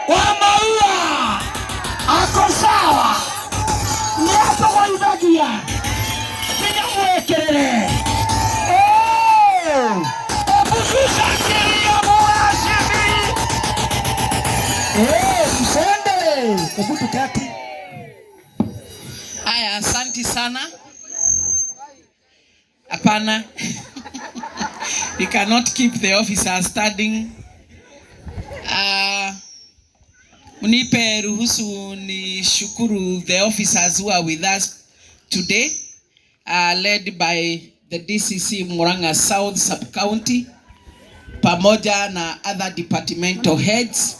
Wa maua ako sawa, nĩatũgũithagia nginya mwĩkĩrĩre. Hebu tushangilie mheshimiwa. Msende, hebu tuketi. Haya, asanti sana. Hapana. We cannot keep the officer standing. Mnipe ruhusu ni shukuru the officers who are with us today, led by the DCC Murang'a South Sub-County pamoja na other departmental heads,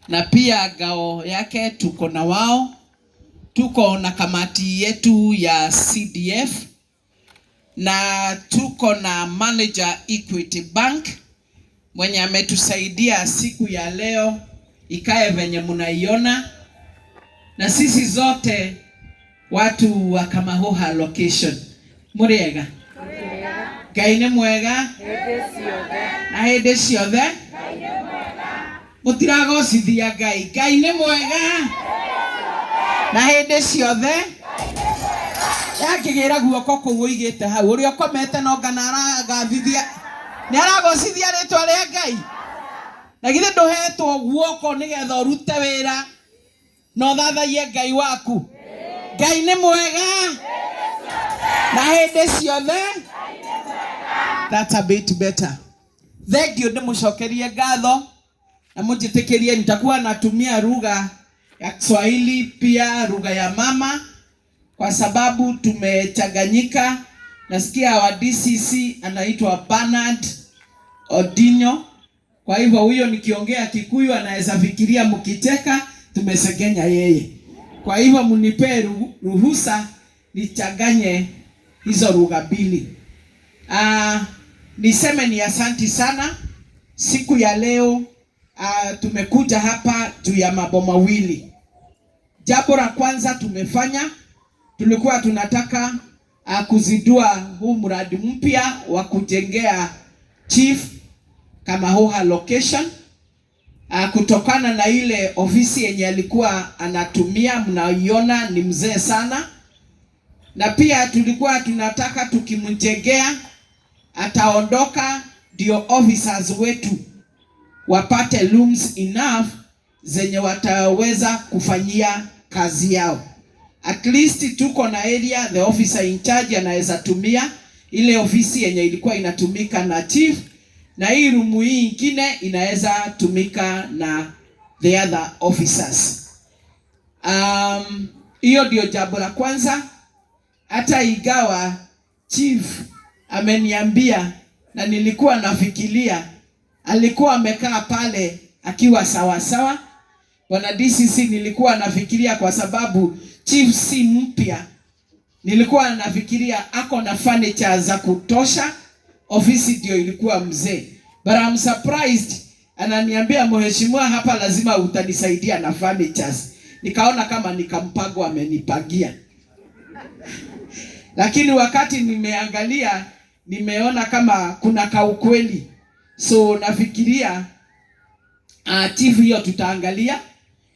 na pia ngao yake tuko na wao, tuko na kamati yetu ya CDF na tuko na manager Equity Bank mwenye ametusaidia siku ya leo ikae venye mnaiona, na sisi zote watu wa Kamahuha location muriega. Ngai nĩ mwega na hĩndĩ ciothe. Mũtiragocithia Ngai. Ngai nĩ mwega na hĩndĩ ciothe. Yakĩgĩra guoko kũu ũigĩte hau ũrĩa ũkomete no ngana aragathithia nĩ aragocithia rĩtwa rĩa Ngai. Na githĩ ndũhetwo guoko nĩgetha ũrute wĩra na ũthathaiye Ngai waku? Ngai nĩ mwega na hĩndĩ ciothe. That's a bit better. Thank you, ndĩmũcokerie ngatho na mũnjĩtĩkĩrie nitakuwa natumia lugha ya Kiswahili pia lugha ya mama kwa sababu tumechanganyika. Nasikia wa DCC anaitwa Bernard Odinyo. Kwa hivyo huyo nikiongea Kikuyu anaweza fikiria mkicheka tumesengenya yeye. Kwa hivyo mnipe ruhusa nichanganye hizo lugha mbili. Niseme ni asanti sana siku ya leo. Tumekuja hapa juu ya mambo mawili. Jambo la kwanza tumefanya, tulikuwa tunataka kuzindua huu mradi mpya wa kujengea chief Kamahuha location. Kutokana na ile ofisi yenye alikuwa anatumia, mnaiona ni mzee sana, na pia tulikuwa tunataka tukimjengea ataondoka, ndio officers wetu wapate rooms enough zenye wataweza kufanyia kazi yao. At least tuko na area the officer in charge anaweza tumia ile ofisi yenye ilikuwa inatumika na chief, na hii room hii ingine inaweza tumika na the other officers. Hiyo ndio jambo la kwanza. Hata ingawa chief ameniambia na nilikuwa nafikiria alikuwa amekaa pale akiwa sawa sawa. Bwana DCC, nilikuwa nafikiria kwa sababu chief si mpya, nilikuwa nafikiria ako na furniture za kutosha, ofisi ndio ilikuwa mzee, but I'm surprised ananiambia, mheshimiwa, hapa lazima utanisaidia na furnitures. Nikaona kama ni kampango amenipangia, lakini wakati nimeangalia nimeona kama kuna kaukweli, so nafikiria chief, hiyo tutaangalia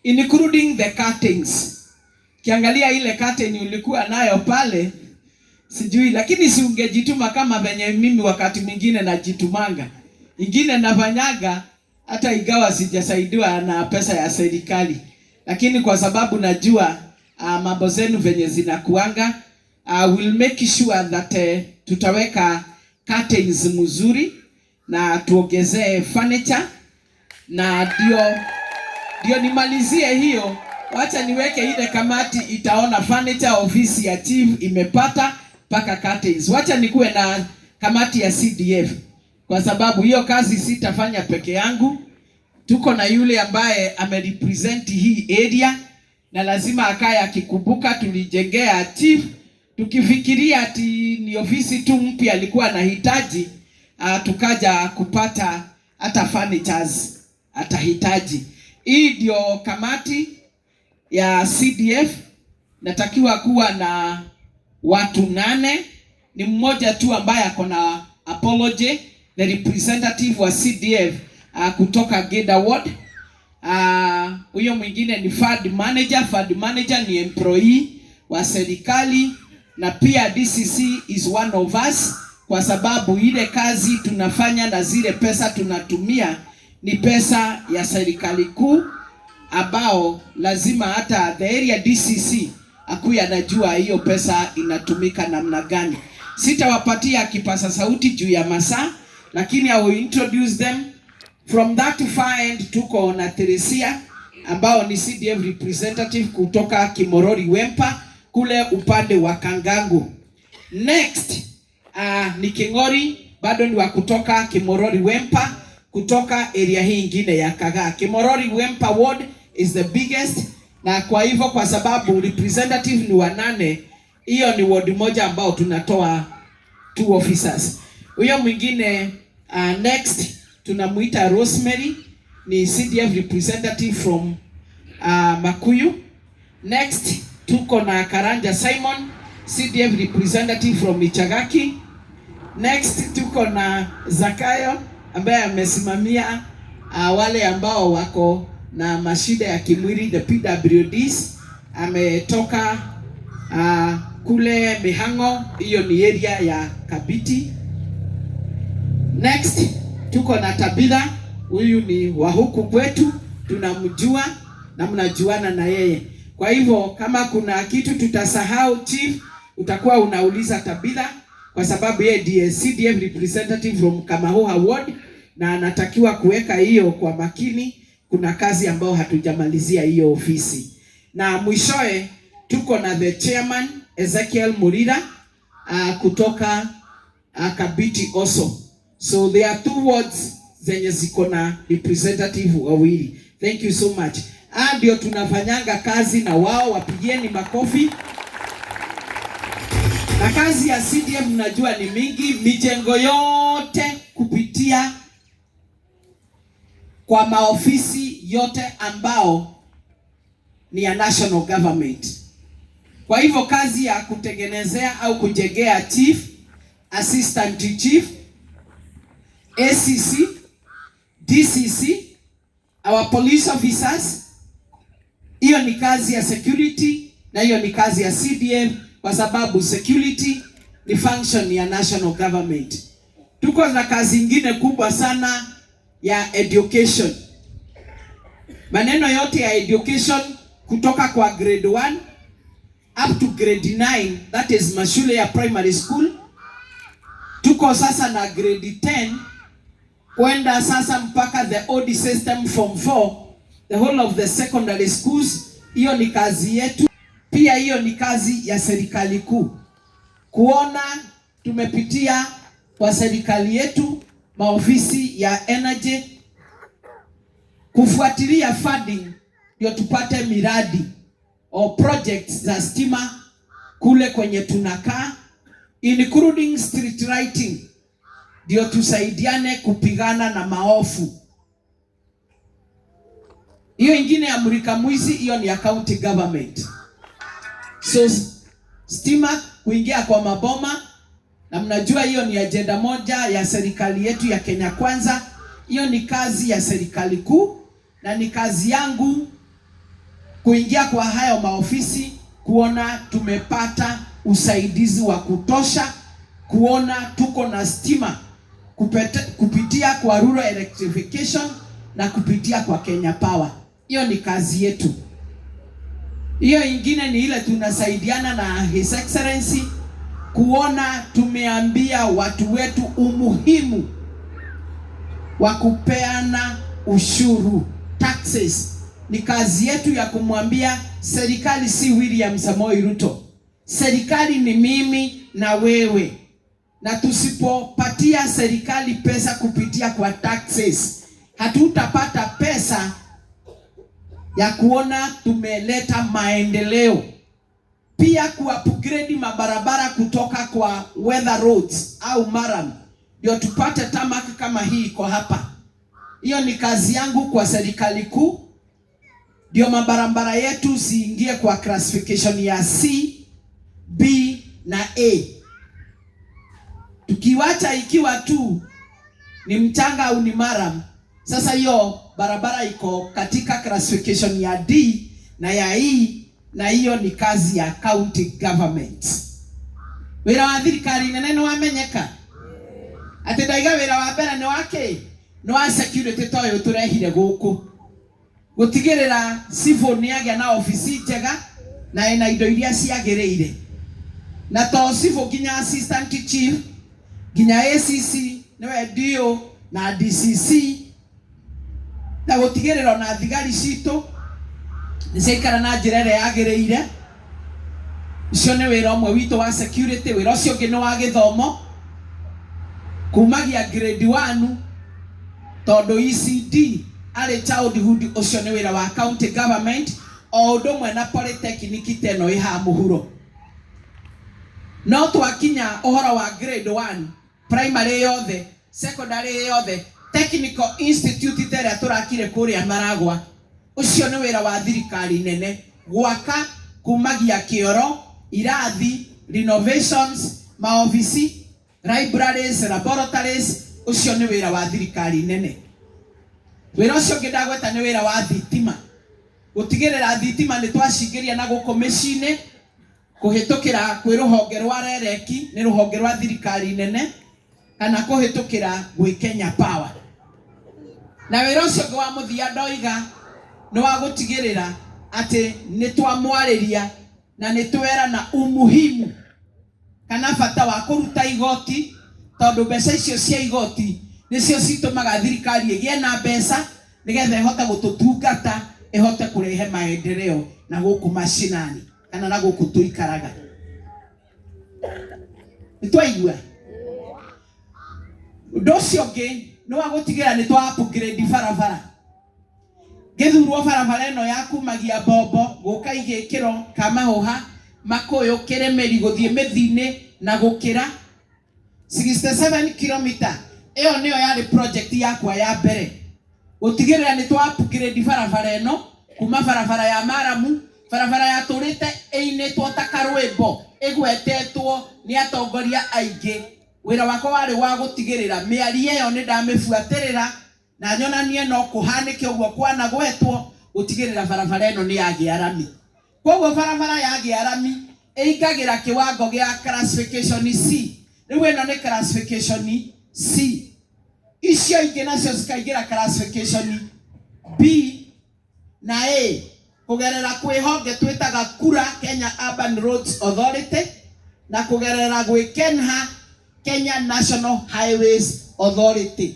including the curtains. Kiangalia ile curtain ulikuwa nayo pale sijui, lakini si ungejituma kama venye mimi wakati mwingine najitumanga, ingine nafanyaga hata ingawa sijasaidiwa na pesa ya serikali, lakini kwa sababu najua mambo zenu venye zinakuanga, will make sure that tutaweka curtains mzuri na tuongezee furniture na ndio nimalizie hiyo. Wacha niweke ile kamati itaona furniture ofisi ya chief imepata mpaka curtains. Wacha nikuwe na kamati ya CDF kwa sababu hiyo kazi sitafanya peke yangu. Tuko na yule ambaye amerepresent hii area na lazima akaye akikumbuka tulijengea chief tukifikiria ati ni ofisi tu mpya alikuwa anahitaji, tukaja kupata hata furnitures atahitaji. Hii ndio kamati ya CDF, natakiwa kuwa na watu nane. Ni mmoja tu ambaye ako na apology, the representative wa CDF kutoka Geda Ward. Huyo mwingine ni fund manager. Fund manager ni employee wa serikali na pia DCC is one of us, kwa sababu ile kazi tunafanya na zile pesa tunatumia ni pesa ya serikali kuu, ambao lazima hata the area DCC akuwe anajua hiyo pesa inatumika namna gani. Sitawapatia kipasa sauti juu ya masaa, lakini I will introduce them. From that far end tuko na Teresia ambao ni CDF representative kutoka Kimorori Wempa kule upande wa Kangangu. Next ni Kingori, bado ni wa kutoka Kimorori Wempa kutoka area hii ingine ya Kagaa. Kimorori Wempa ward is the biggest, na kwa hivyo kwa sababu representative ni wanane, hiyo ni ward moja ambao tunatoa two officers. Huyo mwingine next tunamuita Rosemary, ni CDF representative from Makuyu. Next tuko na Karanja Simon, CDF representative from Ichagaki. Next tuko na Zakayo ambaye amesimamia wale ambao wako na mashida ya kimwili, the PWDs. Ametoka kule Mihango, hiyo ni area ya Kabiti. Next tuko na Tabitha, huyu ni wa huku kwetu, tunamjua na mnajuana na yeye. Kwa hivyo kama kuna kitu tutasahau, chief, utakuwa unauliza Tabitha kwa sababu yeye ndiye CDF representative from Kamahuha ward na anatakiwa kuweka hiyo kwa makini. Kuna kazi ambayo hatujamalizia hiyo ofisi. Na mwishoe tuko na the chairman Ezekiel Murira kutoka Kabiti also. So there are two wards zenye ziko na representative wawili. Thank you so much. Ndio tunafanyanga kazi na wao, wapigieni makofi. Na kazi ya CDF mnajua ni mingi, mijengo yote kupitia kwa maofisi yote ambao ni ya national government. Kwa hivyo kazi ya kutengenezea au kujengea chief, assistant chief, ACC, DCC, our police officers, hiyo ni kazi ya security na hiyo ni kazi ya CDF kwa sababu security ni function ya national government. Tuko na kazi ingine kubwa sana ya education. Maneno yote ya education kutoka kwa grade 1 up to grade 9, that is mashule ya primary school. Tuko sasa na grade 10 kwenda sasa mpaka the old system form 4, the whole of the secondary schools. Hiyo ni kazi yetu, pia hiyo ni kazi ya serikali kuu kuona tumepitia kwa serikali yetu maofisi ya energy kufuatilia funding ndio tupate miradi or projects za stima kule kwenye tunakaa, including street lighting, ndio tusaidiane kupigana na maofu. Hiyo ingine ya mulika mwizi, hiyo ni ya county government. So stima kuingia kwa maboma, na mnajua hiyo ni ajenda moja ya serikali yetu ya Kenya Kwanza. Hiyo ni kazi ya serikali kuu na ni kazi yangu kuingia kwa hayo maofisi kuona tumepata usaidizi wa kutosha, kuona tuko na stima kupitia kwa rural electrification na kupitia kwa Kenya Power. Hiyo ni kazi yetu. Hiyo ingine ni ile tunasaidiana na His Excellency kuona tumeambia watu wetu umuhimu wa kupeana ushuru, taxes. Ni kazi yetu ya kumwambia serikali si William Samoei Ruto, serikali ni mimi na wewe, na tusipopatia serikali pesa kupitia kwa taxes, hatutapata pesa ya kuona tumeleta maendeleo. Pia kuupgrade mabarabara kutoka kwa weather roads au murram, ndio tupate tarmac kama hii iko hapa. Hiyo ni kazi yangu kwa serikali kuu, ndio mabarabara yetu ziingie kwa classification ya C, B na A. Tukiwacha ikiwa tu ni mchanga au ni murram, Sasa hiyo barabara iko katika classification ya D na ya E, na hiyo ni kazi ya county government. Wĩra wa thirikari nene nĩ wamenyeka atĩ ndaiga wĩra wa mbere nĩ wa kĩ? Nĩ wa security ta ũyũ tũrehire gũkũ, gũtigĩrĩra civil nĩ agĩa na obici njega na ĩna indo iria ciagĩrĩire, na to civil nginya assistant chief, nginya ACC nĩwe DO na DCC, na gũtigĩrĩra ona thigari citũ nĩ ciaikara na njĩra ĩrĩa yagĩrĩire. Ũcio nĩ wĩra ũmwe witũ wa security. Wĩra ũcio ũngĩ nĩ wa gĩthomo, kumagia grade 1 tondũ ECD arĩ childhood, ũcio nĩ wĩra wa county government, o ũndũ ũmwe na polytechnic ta ĩno ĩ haha mũhuro. No twakinya ũhoro wa grade 1, primary yothe, secondary yothe, technical institute ta ĩrĩa tũrakire kũrĩa Maragwa, ũcio nĩ wĩra wa thirikari nene, gwaka kumagia kĩoro, irathi, renovations, maobici, libraries, laboratories, ũcio nĩ wĩra wa thirikari nene. Wĩra ũcio ũngĩ ndagweta nĩ wĩra wa thitima, gũtigĩrĩra thitima nĩ twacingĩria na gũkũ mĩciĩ-inĩ kũhĩtũkĩra kwĩ rũhonge rwa REREC, nĩ rũhonge rwa thirikari nene, kana kũhĩtũkĩra gwĩ Kenya Power. Na wĩra ũcio ũngĩ wa mũthia ndoiga nĩ wa gũtigĩrĩra atĩ nĩ twamwarĩria na nĩ twerana umuhimu kana bata wa kũruta igoti, tondũ mbeca icio cia igoti nĩcio citũmaga thirikari ĩgĩe na mbeca nĩgetha ĩhote gũtũtungata, ĩhote kũrehe maendeleo na gũkũ mashinani kana na gũkũ tũikaraga. Nĩ twaigua ũndũ ũcio ũngĩ nĩ wa gũtigĩrĩra nĩ twa upgrade barabara. Ngĩthurwo, barabara ĩno ya kumagia Mbombo gũka Igĩkĩro, Kamahũha, Makũyũ, Kĩrĩmĩri, gũthiĩ Mĩthi-inĩ na gũkĩra 67 kilomita, ĩyo nĩyo yarĩ project yakwa ya mbere, gũtigĩrĩra nĩ twa upgrade barabara ĩno kuma barabara ya maramu, barabara yatũrĩte ĩinĩtwo ta karwĩmbo, ĩgwetetwo nĩ atongoria aingĩ. Wĩra wakwa warĩ wa gũtigĩrĩra mĩario ĩyo nĩ ndamĩbuatĩrĩra na nyonanie no kũhanĩke ũguo kwanagwetwo, gũtigĩrĩra barabara ĩno nĩ yagĩa rami. Koguo barabara yagĩa rami ĩingagĩra kĩwango gĩa classification C. Rĩu ĩno nĩ classification C, icio ingĩ nacio cikaingĩra classification B na A kũgerera kwĩ honge twĩtaga KURA, Kenya Urban Roads Authority, na kũgerera gwĩ KENHA, Kenya National Highways Authority.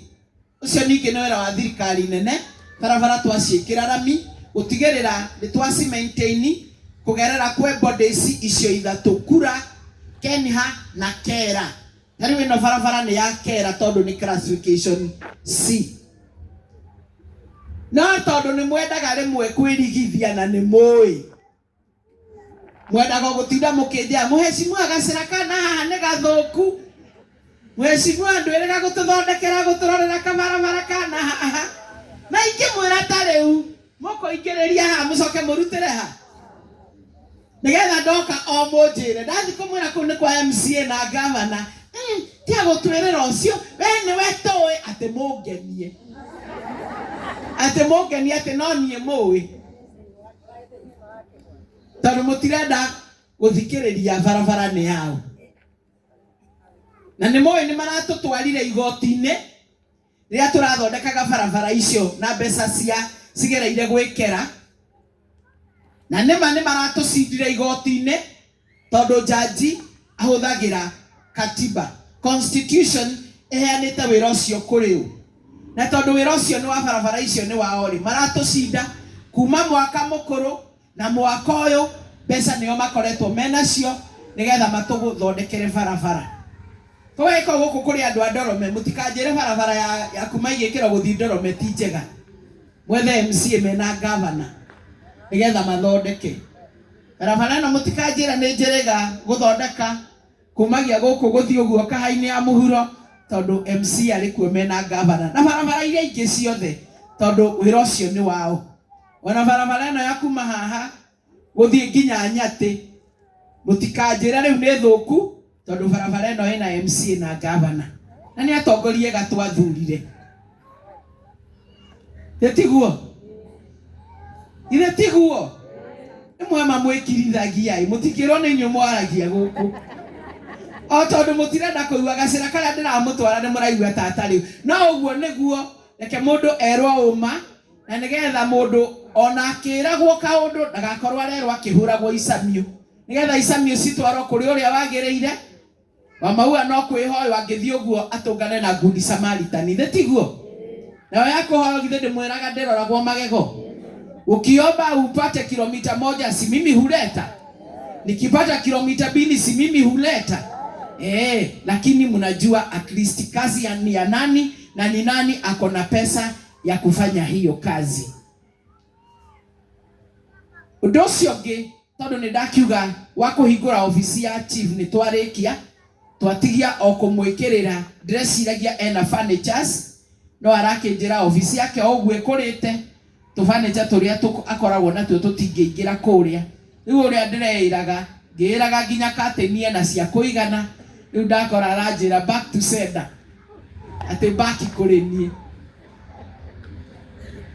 Ũcio ningĩ nĩ wĩra wa thirikari nene, barabara twaciĩkĩra rami, gũtigĩrĩra nĩ twaci maintain kũgerera kwĩ bodies icio ithatũ, KURA, KENHA na KERA. Ta rĩu ĩno barabara nĩ ya KERA tondũ nĩ classification C. No tondũ nĩ mwendaga rĩmwe kwĩrigithia na nĩ mũĩ mwendaga gũtinda mũkĩnjĩra, "Mũhecimua, gacĩra kana haha nĩ gathũku, mũhecimua, ndwĩrĩga gũtũthondekera, gũtũrorera kabarabara kana haha." Na ingĩmwĩra ta rĩu mũkũingĩrĩria haha, mũcoke mũrutĩre ha, nĩgetha ndoka o mũnjĩre ndathi kũmwĩra kũu nĩ kwa MCA na gavana, tia gũtwĩrĩra ũcio we nĩwe tũĩ atĩ mũngenie, atĩ mũngenie atĩ no niĩ mũĩ, tondũ mũtirenda gũthikĩrĩria barabara nĩ yao. Na nĩ moĩ nĩ maratũtwarire igoti-inĩ rĩrĩa tũrathondekaga barabara icio na mbeca cia cigereire gwĩkera, na nĩma nĩ maratũcindire igoti-inĩ, tondũ jaji ahũthagĩra katiba, constitution ĩheanĩte wĩra ũcio kũrĩ ũ, na tondũ wĩra ũcio nĩ wa barabara icio nĩ wao rĩ, maratũcinda kuma mwaka mũkũrũ na mwaka ũyũ. Mbeca nĩo makoretwo menacio nĩgetha matũthondekere barabara. Tũgagĩkorwo gũkũ kũrĩ andũ a Ndorome, mũtikanjĩre barabara ya kuma Igĩkĩro gũthiĩ Ndorome ti njega. Mwethe MCA mena gavana nĩgetha mathondeke barabara ĩno. Mũtikanjĩre nĩ njĩrĩga gũthondeka kumagia gũkũ gũthiĩ ũguo kaha-inĩ ya mũhuro, tondũ MC arĩ kuo mena gavana, na barabara iria ingĩ ciothe, tondũ wĩra ũcio nĩ wao. Ona barabara ĩno ya kuma haha gũthiĩ nginya Nyatĩ, mũtikanjĩre rĩu nĩ thũku, tondũ barabara ĩno ĩna MCA na gavana, na nĩ atongoria ega twathurire. Gĩtiguo? Ithe tiguo? Nĩ mwema mwĩkirithagia ĩ, mũtikĩrwo nĩ inyuĩ mwaragia gũkũ. O tondũ mũtirenda kũigua gacĩra karĩa ndĩramũtwara nĩ mũraigua ta atarĩ. No ũguo nĩguo, reke mũndũ erwo ũma na nĩgetha mũndũ ona akĩragwo kaũndũ ndagakorwo arerwo akĩhũragwo icamio. Nĩgetha icamio citwarwo kũrĩ ũrĩa wagĩrĩire. Wamaua no kwĩhoywo angĩthiĩ ũguo atũngane na Good Samaritan. Ithe tiguo? Nayo ya kũhoywo githĩ ndĩmwĩraga ndĩroragwo magego? Ukiomba upate kilomita moja si mimi huleta? Nikipata kilomita mbili si mimi huleta? Lakini mnajua at least kazi ya ni ya nani na ni nani ako na pesa ya kufanya hiyo kazi. Ũndũ ũcio ũngĩ tondũ nĩ ndakiuga wa kũhingũra obici ya chief nĩ twarĩkia, twatigia o kũmwĩkĩrĩra, ndĩreciragia ena furnitures, no arakĩnjĩra obici yake o ũguo ĩkũrĩte, tũ furniture tũrĩa akoragwo natuo tũtingĩingĩra kũrĩa. Rĩu ũrĩa ndĩreĩraga, ngĩĩraga nginya curtain ena cia kũigana, rĩu ndakora aranjĩra back to sender, atĩ back kũrĩ niĩ.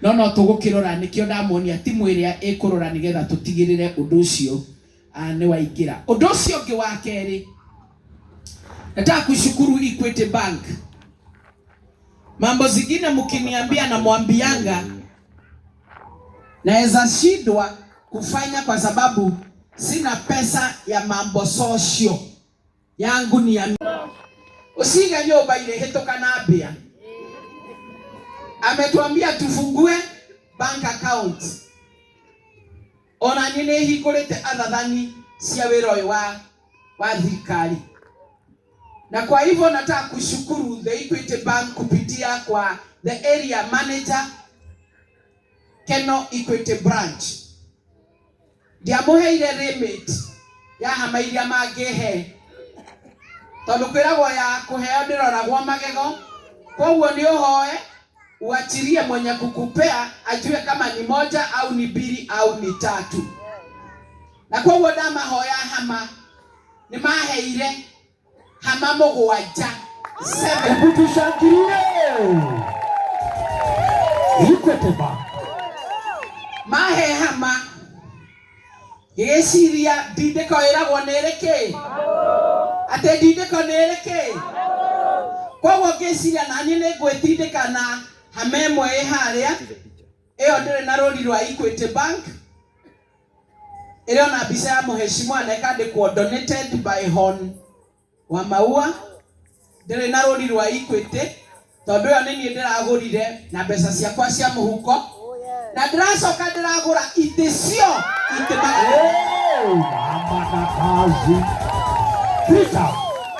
No no tũgũkĩrora, nĩkĩo ndamuonia timu ĩrĩa ĩkũrora nĩgetha tũtigĩrĩre ũndũ ũcio nĩ waingĩra. Ũndũ ũcio ũngĩ wa kerĩ, nataka kushukuru Equity Bank. Mambo zingine mkiniambia na mwambianga naweza shindwa kufanya kwa sababu sina pesa ya mambo social yangu ni ya usiga nyumba ile hetoka na mbia. Ametuambia tufungue bank account. Ona ni nĩ hingũrĩte athathani cia wĩra ũyũ wa thirikari. Na kwa hivyo nataka kushukuru the Equity Bank kupitia kwa the area manager Keno Equity Branch. Ndiamũheire limit ya hama iria mangĩhe, tondũ kwĩragwo ya kũheo ndĩroragwo magego. Koguo nĩ ũhoe uachirie mwenye kukupea ajue kama ni moja au ni mbili au ni tatu. Na koguo ndamahoya hama nĩ maheire hama mũgwanja, 7. Hebu tushangilie. Equity Bank. Mahe hama ngĩgĩciria ndindĩko ĩragwo nĩ ĩrĩ kĩ, atĩ ndindĩko nĩ ĩrĩ kĩ. Koguo ngĩciria naniĩ nĩ ngwĩtindĩka na hama ĩmwe ĩ harĩa ĩyo ndĩrĩ na rũri rwa Equity Bank, ĩrĩ ona mbica ya mũheshimiwa na ĩkandĩkwo donated by Hon wa Maua. Ndĩrĩ na rũri rwa Equity tondũ ĩyo nĩ niĩ ndĩragũrire na mbeca ciakwa cia mũhuko, na ndĩracoka ndĩragũra itĩ cio itĩ magana. Hey, mama na kazi. Peter.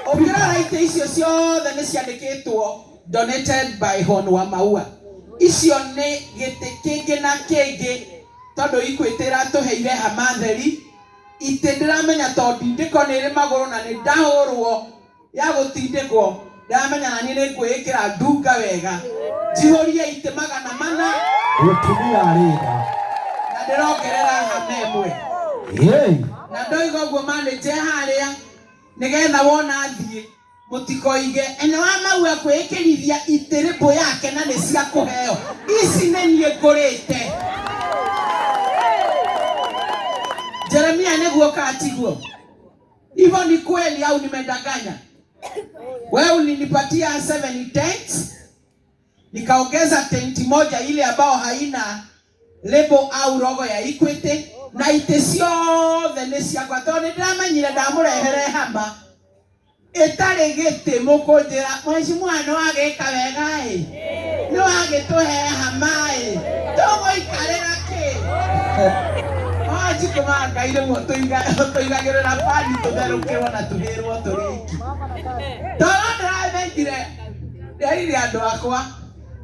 Ũngĩrora itĩ icio ciothe nĩ ciandĩkĩtwo donated by Hon wa Maua. Icio nĩ gĩtĩ kĩngĩ na kĩngĩ tondũ Equity ĩratũheire hama theri. Itĩ ndĩramenya tondũ ndindĩko nĩ ĩrĩ magũrũ na nĩ ndahũrwo ya gũtindĩkwo, ndĩramenya na niĩ nĩ ngwĩĩkĩra ndunga wega njihũrie itĩ 400. Mũtumia arĩra. Na ndĩrongerera hama ĩmwe. Hey. Na ndoiga ũguo manager harĩa nĩgetha wona thiĩ mũtikoige ene wa Maua kwĩĩkĩrithia itĩ rĩmbũ yake na nĩ cia kũheo. Ici nĩ niĩ ngũrĩte. Jeremia nĩguo katiguo. Hivyo ni kweli au nimedanganya? Wewe ulinipatia 7 tents, nikaongeza tenti moja ile ambao haina label au logo ya Equity, na itĩ ciothe nĩ ciakwa tondũ nĩ ndĩramenyire ndamũrehere hama ĩtarĩ gĩtĩ. Mũkũnjĩra mheshimiwa nĩ wagĩka wega ĩ, nĩ wagĩtũhe hama ĩ, tũgũikarĩra kĩ? Wanjikũ ma Ngai rĩmwe tũigagĩrĩra pani tũtherũkĩrwo na tũhĩrwo tũrĩ iki. Tondũ ndĩramenyire nderire andũ akwa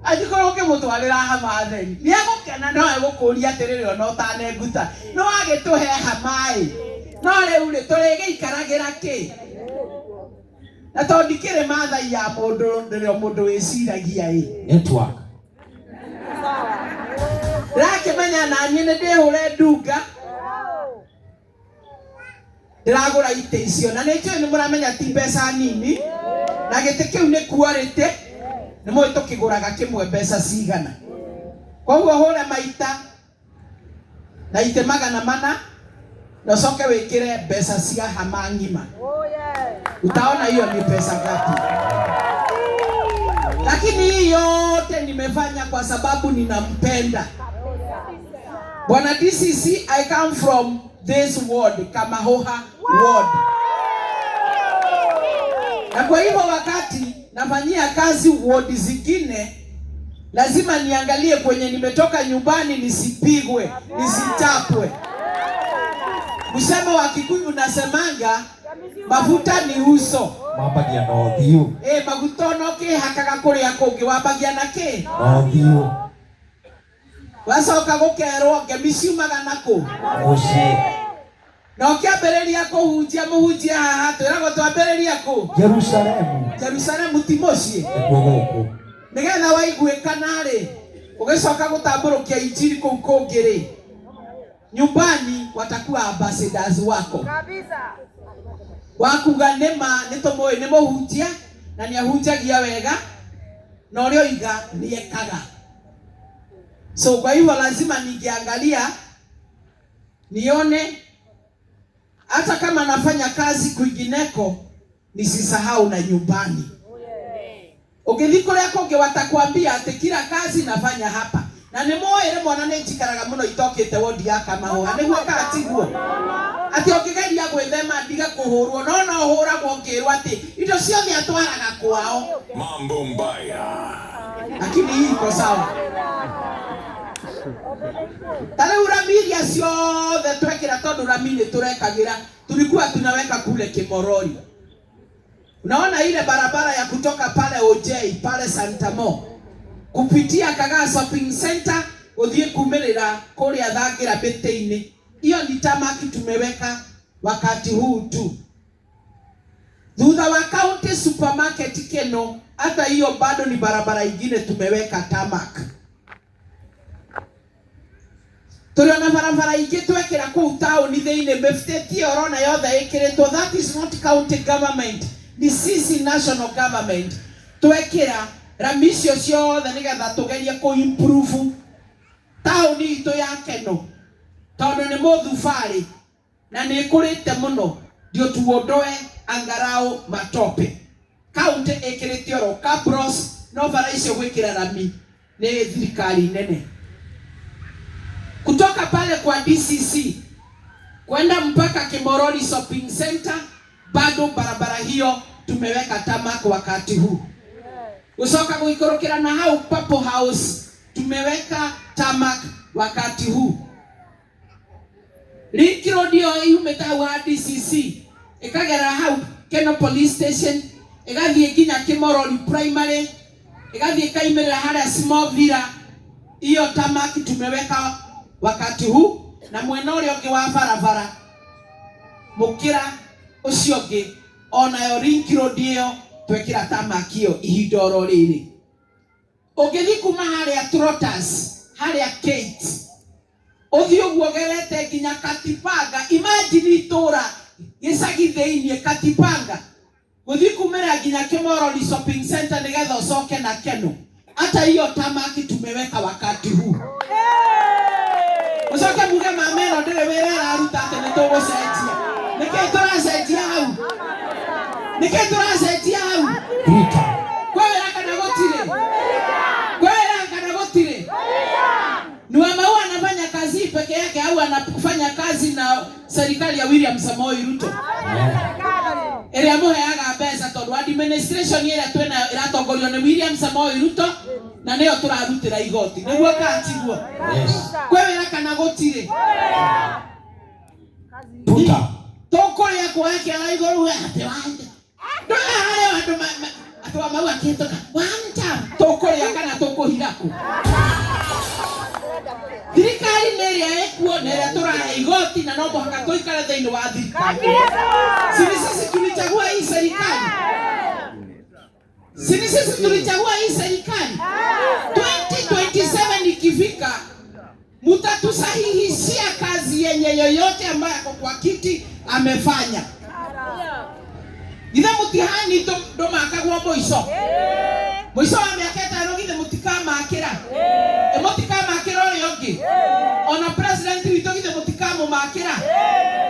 angĩkorwo ũngĩmũtwarĩra hama theri nĩ egũkena, no egũkũria atĩrĩrĩ ona ũtanenguta nĩ wagĩtũhe hama ĩ, no rĩu rĩ tũrĩgĩikaragĩra kĩ? Na tondũ ndikĩrĩ mathai ya mũndũ ndĩrĩ o mũndũ wĩciragia ĩ. Network. Ndĩrakĩmenya naniĩ nĩ ndĩhũre ndunga ndĩragũra itĩ icio, na nĩ njũĩ nĩ mũramenya ti mbeca nini, na gĩtĩ kĩu nĩ quality, nĩ mũĩ tũkĩgũraga kĩmwe mbeca cigana. Koguo hũre maita na ite 400 na ucoke wikire mbeca cia hama ng'ima. Utaona hiyo ni pesa ngapi. Lakini hii yote nimefanya kwa sababu ninampenda Bwana DCC. I come from this ward, Kamahuha ward. Na kwa hivyo wakati nafanyia kazi ward zingine, lazima niangalie kwenye nimetoka nyumbani, nisipigwe, nisichapwe. Msemo wa Kikuyu unasemanga mafuta ni uso. Mambagia na ũthiũ. Eh, maguta no kĩhakaga kũrĩa kũngĩ wambagia na kĩ? Na ũthiũ. Wacoka gũkerwo ngemi ciumaga nakũ? Mũciĩ. Na ũkĩambĩrĩria kũhunjia mũhunjia haha twĩragwo twambĩrĩria kũ? Jerusalemu. Jerusalemu ti mũciĩ. Nĩkuo gũkũ. Nĩgetha waiguĩkana rĩ, ũgĩcoka gũtambũrũkia injiri kũu kũngĩ rĩ, nyumbani watakuwa ambassadors wako. Kabisa. Wakuga nĩma nĩtũmũĩ nĩ mũhunjia na nĩahunjagia wega na ũrĩa oiga nĩekaga. So kwa hivyo lazima ningeangalia nione hata kama nafanya kazi kwingineko nisisahau na nyumbani. Ũngĩthiĩ kũrĩa kũngĩ watakwambia atĩ kila kazi nafanya hapa. Na nĩ moĩ rĩmwe ona nĩ njikaraga mũno itokĩte wodi ya Kamahũha nĩguo kana tiguo? Atĩ ũngĩgeria gwĩthema ndiga kũhũrwo no no ũhũragwo ũkĩrwo atĩ indo ciothe atwaraga kwao. Mambo mbaya. Lakini hii iko sawa. Ta rĩu rami iria ciothe twekĩra tondũ rami nĩ tũrekagĩra tulikuwa tunaweka kule Kimorori. Unaona ile barabara ya kutoka pale OJ pale Santamo kupitia Kagaa Shopping Center uthie kumirira kuria thangira mĩtĩ-inĩ, hiyo ni tarmac tumeweka wakati huu tu. Thutha wa County Supermarket Keno, hata hiyo bado ni barabara ingine tumeweka tarmac. Tũrĩ ona barabara ingĩ twekĩra kũu taũni thĩinĩ mĩbĩtie ũrona yothe ĩkĩrĩtwo, that is not county government, ni sisi national government twekĩra rami icio ciothe nĩgetha tũgerie kũ improve taũni itũ ya Keno tondũ nĩ mũthubarĩ na nĩ ĩkũrĩte mũno, ndio tuondoe angarau matope. County ĩkĩrĩte oro cabros no bara icio gwĩkĩra rami nĩ thirikari nene. Kutoka pale kwa DCC kwenda mpaka Kimorori Shopping Center bado barabara hiyo tumeweka tarmac wakati huu. Usoka guikorokera na hau Purple House tumeweka tarmac wakati huu. Link Road ĩyo yumĩte hau ha DCC ĩkagera hau Keno Police Station ĩgathiĩ nginya Kimorori Primary ĩgathiĩ ĩkaimĩrĩra harĩa Small Villa, hiyo tarmac tumeweka wakati huu. Na mwena ũrĩa ũngĩ wa barabara mũkĩra ũcio ũngĩ onayo Link Road ĩyo twekĩra tarmac ĩyo ihinda oro rĩrĩ. Ũngĩthiĩ kuma harĩa Trotters harĩa Kate ũthiĩ ũguo ũgerete nginya Katipanga, imagine itũra gĩcagi thĩiniĩ Katipanga gũthiĩ kumĩra nginya Kimorori Shopping Center nĩgetha ũcoke na Keno, hata hiyo tarmac tumeweka wakati huu. Ũcoke muge mamero ndĩrĩ wĩra ĩraruta atĩ nĩ tũgũcenjia. Nĩkĩĩ tũracenjia hau? Nĩkĩĩ tũracenjia hau? Rita. Kwĩ wĩra kana gũtirĩ? Kwĩ wĩra kana gũtirĩ? Ni Wamaua anafanya kazi hii peke yake au anafanya kazi na serikali ya William Samoei Ruto ĩrĩa mũheaga mbeca tondũ administration ĩrĩa twĩnayo ĩratongorio nĩ William Samoei Ruto na nĩyo tũrarutĩra igoti nĩguo kana tiguo? Yes. Kwĩ wĩra kana gũtirĩ? Tuta. Tũkũrĩa kuoya kĩara igũrũ atĩ wanja ndũya harĩa andũ atĩ Wamaua akĩhĩtũka wanja tũkũrĩa kana tũkũhira kũ? Thirikari nĩ ĩrĩa ĩkuo na ĩrĩa tũrahe igoti na no mũhaka tũikare thĩinĩ wa thirikari. Si ni sisi tulichagua hii serikali? Si ni sisi tulichagua hii serikali? 2027 ikifika mutatusahihishia kazi yenye yoyote ambaye ako kwa kiti amefanya. Githe mutihani ndumakagwo mũico mũico wa mĩaka ĩtano, githe mũtikamakĩra? Ĩ mũtikamakĩra? Ĩngĩ ona president witũ githĩ mũtikamũmakĩra?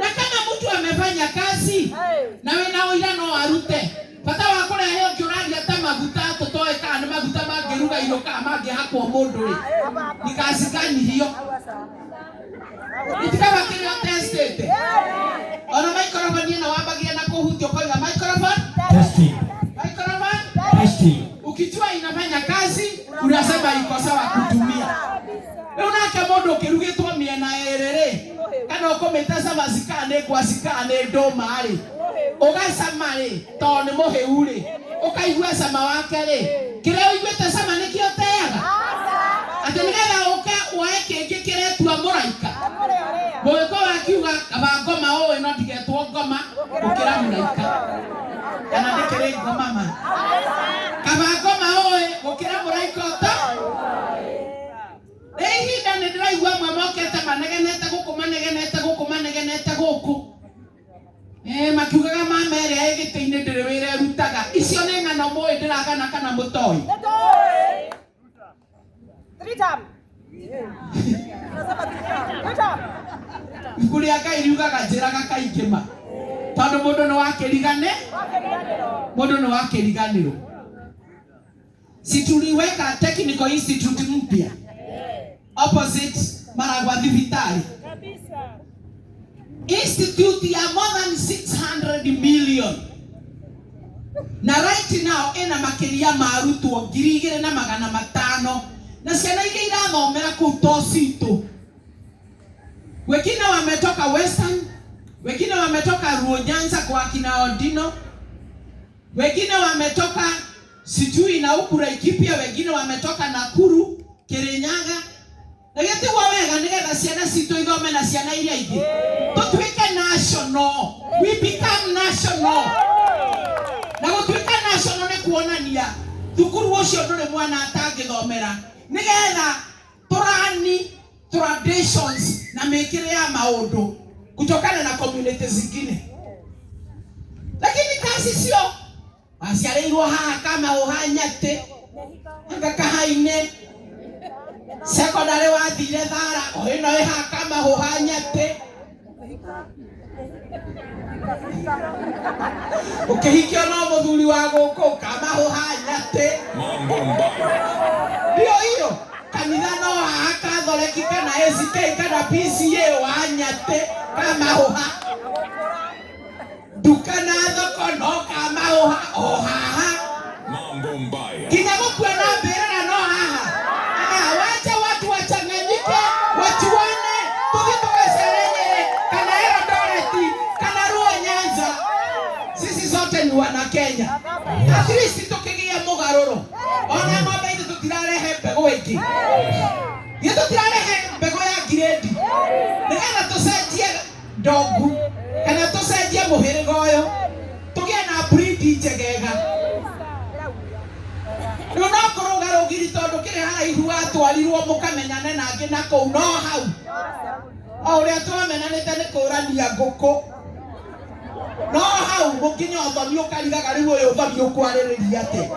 Na kama mtu amefanya kazi na wĩna ũira no arute, bata wa kũrehe ũngĩ ũraria ta maguta tũtoĩ kana nĩ maguta mangĩruga irio kana mangĩhakwo mũndũ rĩ, ni kazi gani hiyo? Itikaba kĩrĩa testĩte ona microphone ĩno wambagia na kũhutia ũkoiga, "Microphone Testing. microphone." Testing. Ukijua inafanya kazi, unasema iko sawa kutumia. Rĩu nake mũndũ ũkĩrugĩtwo mĩena ĩrĩ rĩ, kana ũkũmĩte cabaci kana nĩ ngwaci kana nĩ ndũma rĩ, ũgacama rĩ, tondũ nĩ mũhĩu rĩ, ũkaigua cama wake rĩ, kĩrĩa ũiguĩte cama nĩkĩo ũteaga atĩ nĩgetha ũke woe kĩngĩ kĩretua mũraika. Mũgĩkũyũ akiuga, "Kaba ngoma ũĩ no ndigetwo ngoma gũkĩra mũraika." Kana ndĩkĩrĩ ngoma ma? Kaba ngoma ũĩ gũkĩra mũraika ũta. Rĩ ihinda nĩ ndĩraigua amwe mokĩte manegenete gũkũ, manegenete gũkũ, manegenete gũkũ, makiugaga mama ĩrĩa ĩ gĩtĩ-inĩ ndĩrĩ wĩra ĩrutaga. Icio nĩ ng'ano mũĩ ndĩragana kana mũtoĩ? Three term. Nasema three term. Three term. Ibuku rĩa Ngai riugaga njĩraga kaingĩ ma tondũ mũndũ nĩ wakĩrigane, mũndũ nĩ wakĩriganĩrwo. Si tuliweka technical institute mpya opposite Maragwa thibitari, institute ya more than 600 million, na right now ĩna makĩria ma arutwo 2500, na ciana iria irathomera kũu to citũ. Wengine wametoka Western, wengine wametoka Luo Nyanza kwa kina Odino, wengine wametoka sijui na huku Laikipia, wengine wametoka Nakuru, Kirinyaga. Na gĩtigwo wega nĩgetha ciana citũ ithome na ciana iria ingĩ tũtuĩke national. We become national, na gũtuĩka national nĩ kuonania thukuru ũcio ndũrĩ mwana atangĩthomera, nĩgetha tũrani traditions na mĩkĩre ya maũndũ kutokana na community zingine. Lakini kazi sio waciarĩirwo haha kama ũhanyatĩ anga kahaine, secondary wathire Thara o ĩno ĩ haha kama ũhanyatĩ, ũkĩhikio no mũthuri wa gũkũ kama ũhanyatĩ. Ndio hiyo kanitha no haha Catholic kana ACK kana PCA wanyate kama ũha, nduka na thoko no kama ũha o haha. Mambo mbaya. Kinya gũkua na mbĩrĩra no haha. Ah, wacha watu wachanganyike, wachuane, tuthi tũgacere Nyĩrĩ kana Eldoret kana Luo Nyanza, sisi sote ni wana Kenya. At least tukĩgĩa mũgarũro ona ng'ombe itũ tũtirarehe mbegũ ĩngĩ, githĩ tũtirarehe mbegũ ya ngirĩndi nĩgetha tũcenjie ndongu kana tũcenjie mũhĩrĩga ũyũ tũgĩe na breed njegega. Rĩu no kũrũga rũgiri tondũ kĩrĩ haraihu watwarirwo mũkamenyane nangĩ na kũu no hau o ũrĩa twamenanĩte nĩ kũrania ngũkũ, no hau mũkinya ũthoni ũkarigaga rĩu ũyũ ũthoni ũkwarĩrĩria atĩa.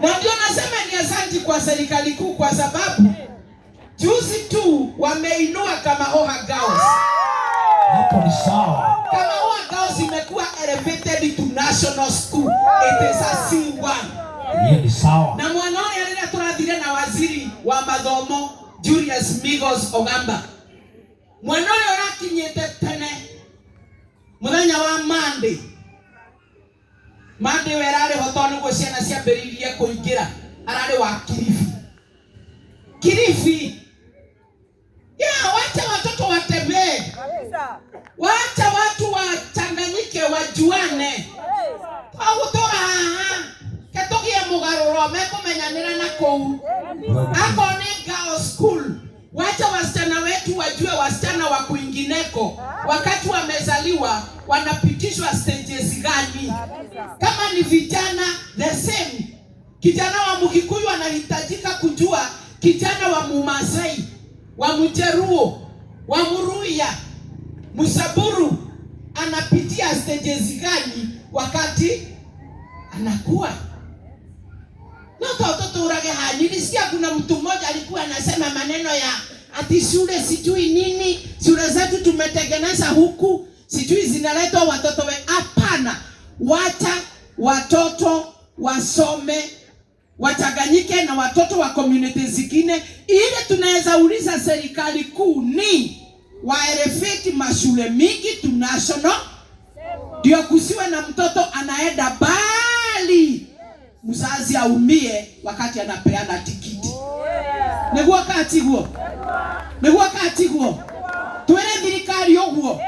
Na ndio nasema ni asanti kwa serikali kuu kwa sababu juzi tu wameinua Kamahoha Girls. Hapo ni sawa. Kamahoha Girls imekuwa elevated to national school. It is a C1. Hiyo ni sawa. Na mwana ũrĩa rĩrĩa tũrathire na waziri wa mathomo Julius Migos Ogamba, mwana ũrĩa ũrakinyĩte tene mũthenya wa Monday, Monday we ararĩ ho tondũ nĩguo ciana ciambĩrĩirie kũingĩra, ararĩ wa Kilifi. Kilifi ya, wacha watoto watembee, wacha watu wachanganyike, wajuane. Twagũtũra haha ketũgĩe mũgarũro mekũmenyanĩra na kũu. Ako ni girls school, wacha wasichana wetu wajue wasichana wa kwingineko wakati wamezaliwa wanapitishwa stages gani. Kama ni vijana, the same. Kijana wa Mkikuyu anahitajika kujua kijana wa Mumasai, wa Mjaruo, wa Muruya, Musaburu anapitia stages gani wakati anakuwa. No to tũtũrage haha. Nilisikia kuna mtu mmoja alikuwa anasema maneno ya ati shule sijui nini, shule zetu tumetengeneza huku, sijui zinaletwa watoto we. Hapana, wacha watoto wasome wachanganyike na watoto wa community zingine. Ile tunaweza uliza serikali kuu ni waelevate mashule mingi to national, ndio kusiwe na mtoto anaenda bali mzazi aumie wakati anapeana tikiti. Niguo katiguo, niguo katiguo, twire thirikari uguo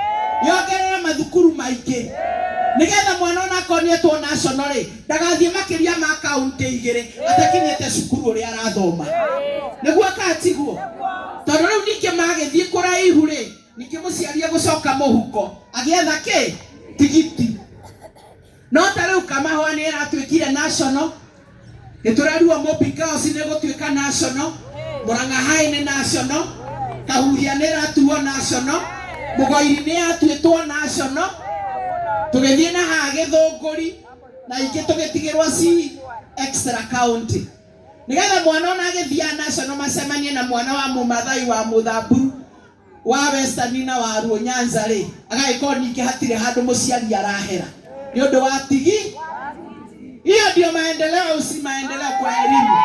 yongerere mathukuru maingi nigetha mwana ona akorwo nĩetwo national rĩ, ndagathiĩ makĩria ma kaunti igĩrĩ atakinyĩte cukuru ũrĩa arathoma. Nĩguo katiguo, tondũ rĩu ningĩ magĩthiĩ kũraihu rĩ, ningĩ mũciari egũcoka mũhuko agĩetha kĩ tigiti. No ta rĩu Kamahũa nĩ ĩratuĩkire national, gĩtũrerirwo Mũmbi Girls nĩ gũtuĩka national, Murang'a High nĩ national, Kahuhia nĩ ĩratuo national, Mũgoiri nĩ yatuĩtwo national, tũgĩthiĩ na haha Gĩthũngũri na ingĩ tũgĩtigĩrwo ci extra county, nigetha mwana ona agĩthiaga national macemanie na mwana wa Mũmathai, wa Mũthamburu, wa Western na wa Luo Nyanza rĩ, agagĩkorwo ningĩ hatirĩ handũ mũciari arahera nĩ ũndũ wa tigi. Hiyo ndio maendeleo, si maendeleo kwa elimu?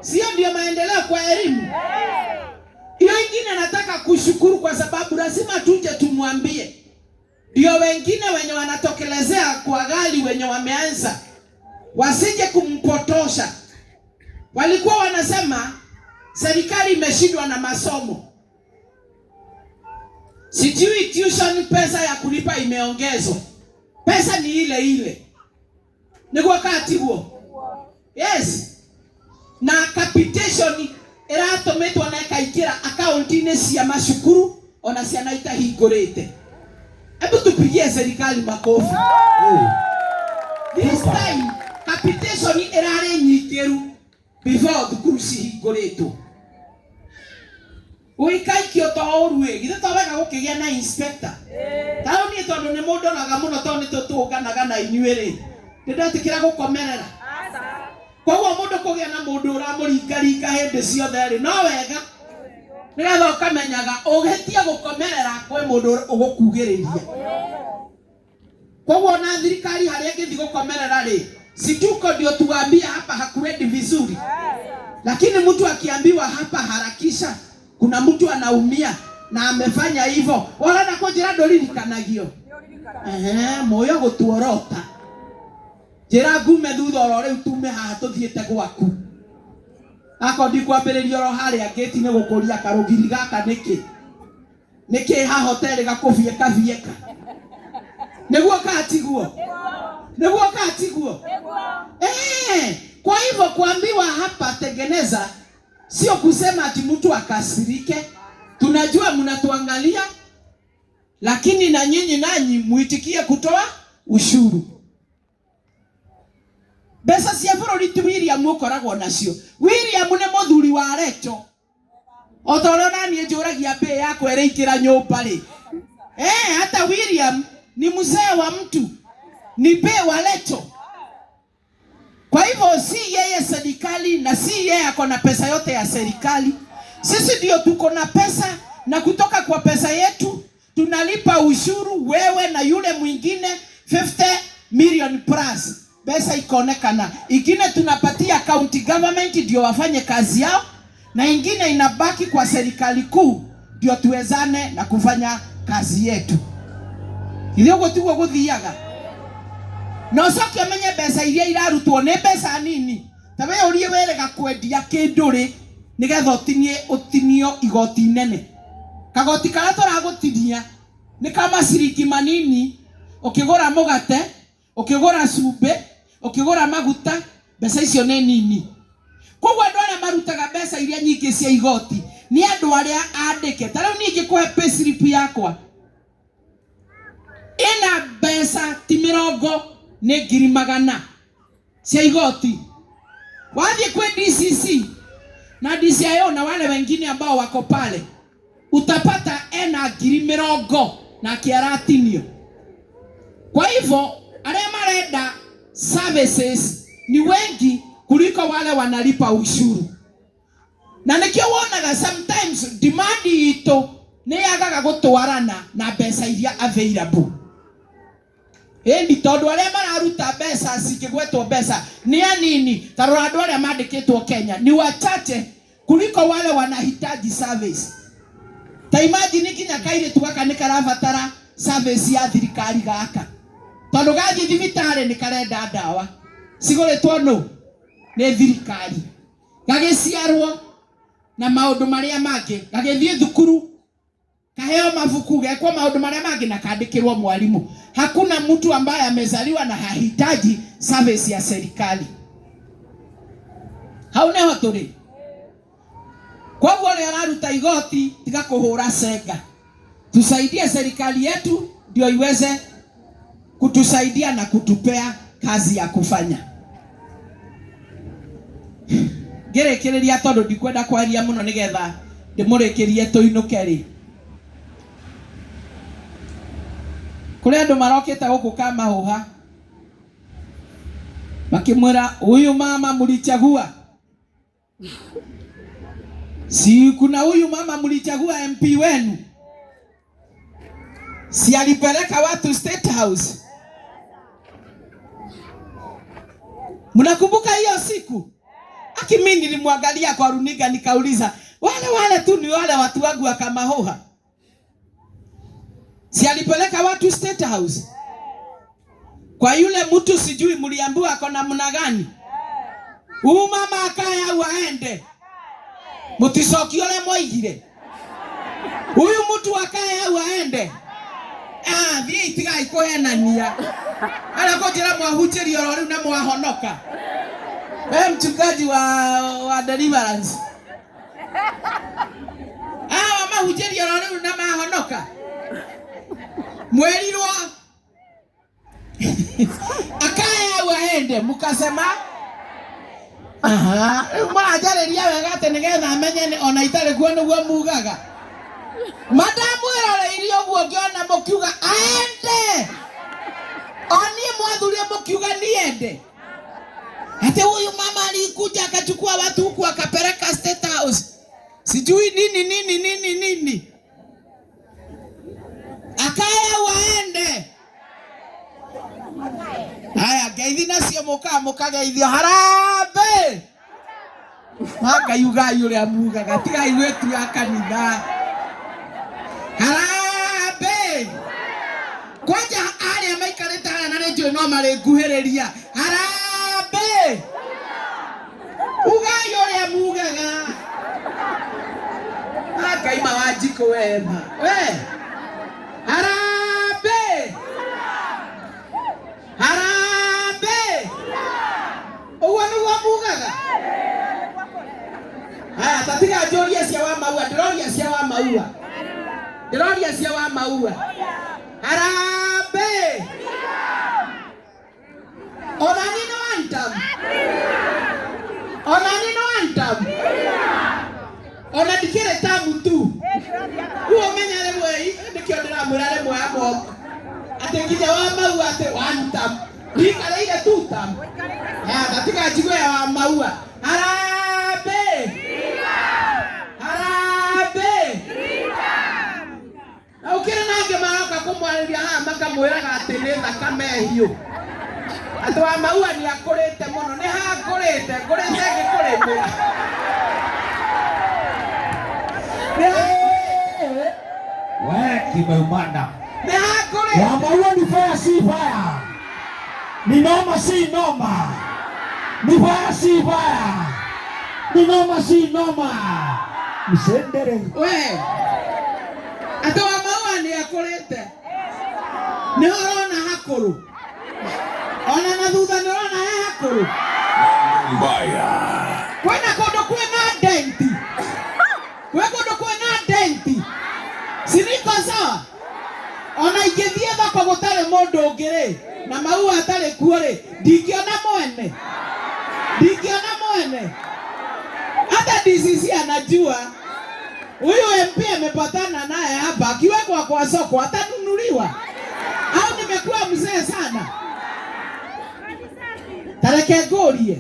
Sio ndio maendeleo kwa elimu? Hiyo ingine nataka kushukuru kwa sababu lazima tuje tumwambie, ndio wengine wenye wanatokelezea kwa gari wenye wameanza wasije kumpotosha. Walikuwa wanasema serikali imeshindwa na masomo, sijui tuition pesa ya kulipa imeongezwa, pesa ni ile ile. Niguo katiguo? Yes, na capitation ĩratũmĩtwo na ĩkaingĩra akaunti-inĩ cia macukuru ona ciana itahingũrĩte. Hebu tupigie serikali makofi. This time capitation ĩrarĩ nyingĩru before thukuru cihingũrĩtwo, ũikaikio to ũru ĩ, githĩ to wega gũkĩgĩa na inspector? Tarĩu niĩ tondũ nĩ mũndoraga mũno, tondũ nĩ tũtũnganaga na inyuĩ rĩ, nĩ ndetĩkĩra gũkomerera. Koguo mũndũ kũgĩa na mũndũ ũramũringaringa hĩndĩ ciothe rĩ, no wega, nĩgetha ũkamenyaga ũgĩtie gũkomerera kwĩ mũndũ ũgũkugĩrĩria. Koguo na thirikari harĩa ĩngĩthiĩ gũkomerera rĩ, situko ndio tuambia hapa hakuendi vizuri, lakini mtu akiambiwa hapa harakisha, kuna mtu anaumia na amefanya hivyo, wala na kũnjĩra ndũririkanagio. Ehe, moyo gũtuorota njĩra ngume thutha oro rĩu, tume haha tũthiĩte gwaku, akorwo ndikwambĩrĩria oro harĩa ngĩti-inĩ gũkũria karũgiri gaka nĩkĩ nĩkĩ ha hoteli gakũbieka bieka. Nĩguo katiguo, nĩguo katiguo. Eh, kwa hivyo kuambiwa hapa tengeneza sio kusema ati mtu akasirike. Tunajua mnatuangalia, lakini na nyinyi nanyi muitikie kutoa ushuru. Mbeca cia bũrũri ti William ũkoragwo nacio. William nĩ mũthuri wa Recho, o ta ũrĩa onaniĩ njũragia mbĩ yakwa ĩrĩingĩra nyũmba rĩ. Eh, hata William ni mzee wa mtu, ni be wa Lecho. Kwa hivyo si yeye serikali na si yeye ako na pesa yote ya serikali. Sisi ndio tuko na pesa, na kutoka kwa pesa yetu tunalipa ushuru, wewe na yule mwingine 50 million plus. Pesa ikaonekana. Ingine tunapatia county government ndio wafanye kazi yao, na ingine inabaki kwa serikali kuu ndio tuwezane na kufanya kazi yetu. Ithuĩ ũguo tiguo gũthiaga. Na ũcoke ũmenye mbeca iria irarutwo nĩ mbeca nini. Ta we ũrie werega kwendia kĩndũ rĩ, nĩgetha ũtinie ũtinio igoti inene. Kagoti karĩa tũragũtinia nĩ ka maciringi manini, ũkĩgũra mũgate, ũkĩgũra cumbĩ, ũkĩgũra maguta, mbeca icio nĩ nini. Koguo andũ arĩa marutaga mbeca iria nyingĩ cia igoti nĩ andũ arĩa andĩke. Ta rĩu niĩ ingĩkũhe payslip yakwa ĩna mbeca ti mĩrongo, nĩ 100,000 cia igoti. Wathiĩ kwĩ DCC na DCIO na wale wengine ambao wako pale, utapata ena 20,000 na kĩaratinio. Kwa hivyo arĩa marenda services ni wengi. Kuliko wale wanalipa ushuru. Na nikio wonaga sometimes demand itu nĩ yagaga gũtwarana na mbeca iria available. Ĩni tondũ arĩa mararuta mbeca cikĩgwetwo mbeca nĩ anini. Ta rora andũ arĩa mandĩkĩtwo Kenya ni wachache kuliko wale wanahitaji service. Ta imagine nginya kairĩtu gaka nĩ karabatara service ya thirikari gaka, tondũ gathiĩ thibitarĩ nĩ karenda ndawa cigũrĩtwo nũ? Nĩ thirikari. Gagĩciarwo na maũndũ marĩa mangĩ, gagĩthiĩ thukuru kaheo mabuku, gekwo maũndũ marĩa mangĩ na kandĩkĩrwo mwalimu. Hakuna mtu ambaye amezaliwa na hahitaji service ya serikali. Hau nĩho tũrĩ. Koguo ũrĩa araruta igoti tiga kũhũra cenga, tusaidie serikali yetu ndio iweze kutusaidia na kutupea kazi ya kufanya. Ngĩrĩkĩrĩria tondũ ndikwenda kwaria mũno nĩgetha ndĩmũrĩkĩrie tũinũke rĩ, kũrĩ andũ marokĩte gũkũ Kamahũha makĩmwĩra huyu mama mlichagua, si kuna huyu mama mlichagua MP wenu, si alipeleka watu State House? Mnakumbuka hiyo siku? Aki mimi nilimwangalia kwa runinga nikauliza, wale wale tu ni wale watu wangu wa Kamahuha, si alipeleka watu State House? Kwa yule mtu sijui mliambiwa ako namna gani? Huyu mama akae au aende? Muticokie ũrĩa mwaigire. Huyu mtu akae au aende? Ah, thiĩ tigai kũhenania. Arĩa kũnjĩra mwahunjĩrio oro rĩu na mwahonoka. We mchungaji wa deliverance. Hawa mahunjĩrio oro rĩu na mahonoka. Mwerirwo akae au aende, mukasema aha, rĩu mũranjarĩria wega atĩ nĩgetha menye ona itarĩ kuo nĩguo mugaga. Mandamwĩroreirie ũguo ngĩona mũkiuga aende, o niĩ mwathurie mũkiuga niende. Ati huyu mama alikuja akachukua watu huku akapeleka State House, sijui nini nini nini nini. Akae au aende? Haya, ngeithi nacio mũkaga mũkageithio harambee. Ngai ugai ũrĩa mugaga, tigai gwĩtua kanitha. Harambee. Kwanja arĩa maikarĩte haha na nĩ njũĩ no marĩnguhĩrĩria. Harambee. Ugai ũrĩa mugaga. Ngai ma Wanjikũ wema. We. Harambee. Harambee. Ũguo nĩguo mugaga. Haya, tatiga njũrie cia wa maua, ndĩroria cia wa maua. Ndĩroria cia wa maua. Harambee. Ona niĩ nĩ one term. Ona niĩ nĩ one term. Ona ndikĩrĩ term tu. Rĩu ũmenye rĩmwe nĩkĩo ndĩramwĩra rĩmwe amwe atĩ nginya wa maua atĩ one term. Ndikarĩire two term. Haya, tatiga njigue ya wa maua. Harambee. Harambee. Na ũkĩrĩ na angĩ maroka kũmwarĩria haha makamwĩraga atĩ nĩ thakame hiũ. Atĩ wa maua nĩ akũrĩte mũno. Nĩ hakũrĩte, ngũrĩte ngĩkũrĩmĩra. Nĩ hakũrĩte. We kimeumana. Nĩ hakũrĩte. Wa maua ni fire si fire. Ni noma si noma. Ni fire si fire. Ni noma si noma. Msendere. We. Atĩ wa maua nĩ akũrĩte. Nĩ ũrona hakũrũ. Ona na thutha nĩ ũrona he hakũrũ. Mbaya. Kwĩna kũndũ kwĩna denti. Kwĩ kũndũ kwĩna denti. Si niko sawa? Ona ingĩthiĩ thoko gũtarĩ mũndũ ũngĩ rĩ, na maua atarĩ kuo rĩ, ndingĩona mwene. Ndingĩona mwene. Hata DCC anajua huyu MP amepatana naye hapa, akiwekwa kwa soko atanunuliwa. Au nimekuwa mzee sana? Tareke ngũrie.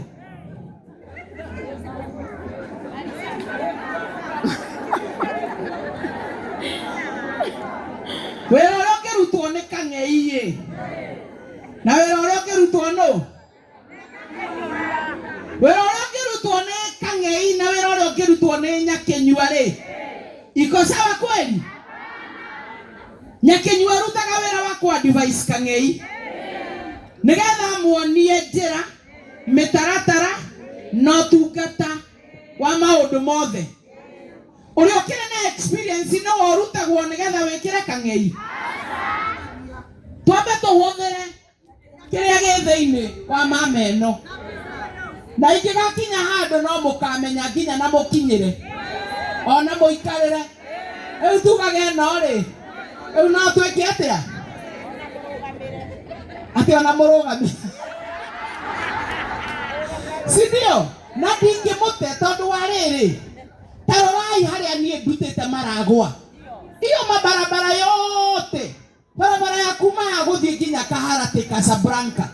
Ĩrutĩtwo nĩ Nyakinyua rĩ, iko sawa kweli? Nyakinyua arutaga wĩra wa kũ advise Kang'ei nĩgetha muonie njĩra, mĩtaratara na ũtungata wa maũndũ mothe. Ũrĩa ũkĩrĩ na experience no ũrutagwo nĩgetha wĩkĩre Kang'ei. Twambe tũhũthĩre kĩrĩa gĩ thĩinĩ wa mama ĩno, na ingĩgakinya handũ no mũkamenya nginya na mũkinyĩre ona mũikarĩre. Rĩu tugage ĩno rĩ, rĩu no twĩke atĩa atĩ ona mũrũgami, si ndio? Na ndingĩmũte tondũ wa rĩrĩ, ta rorai harĩa niĩ ndutĩte maragwa iyo mabarabara yote, barabara ya kuma haha gũthiĩ nginya Kaharatĩ Casablanca,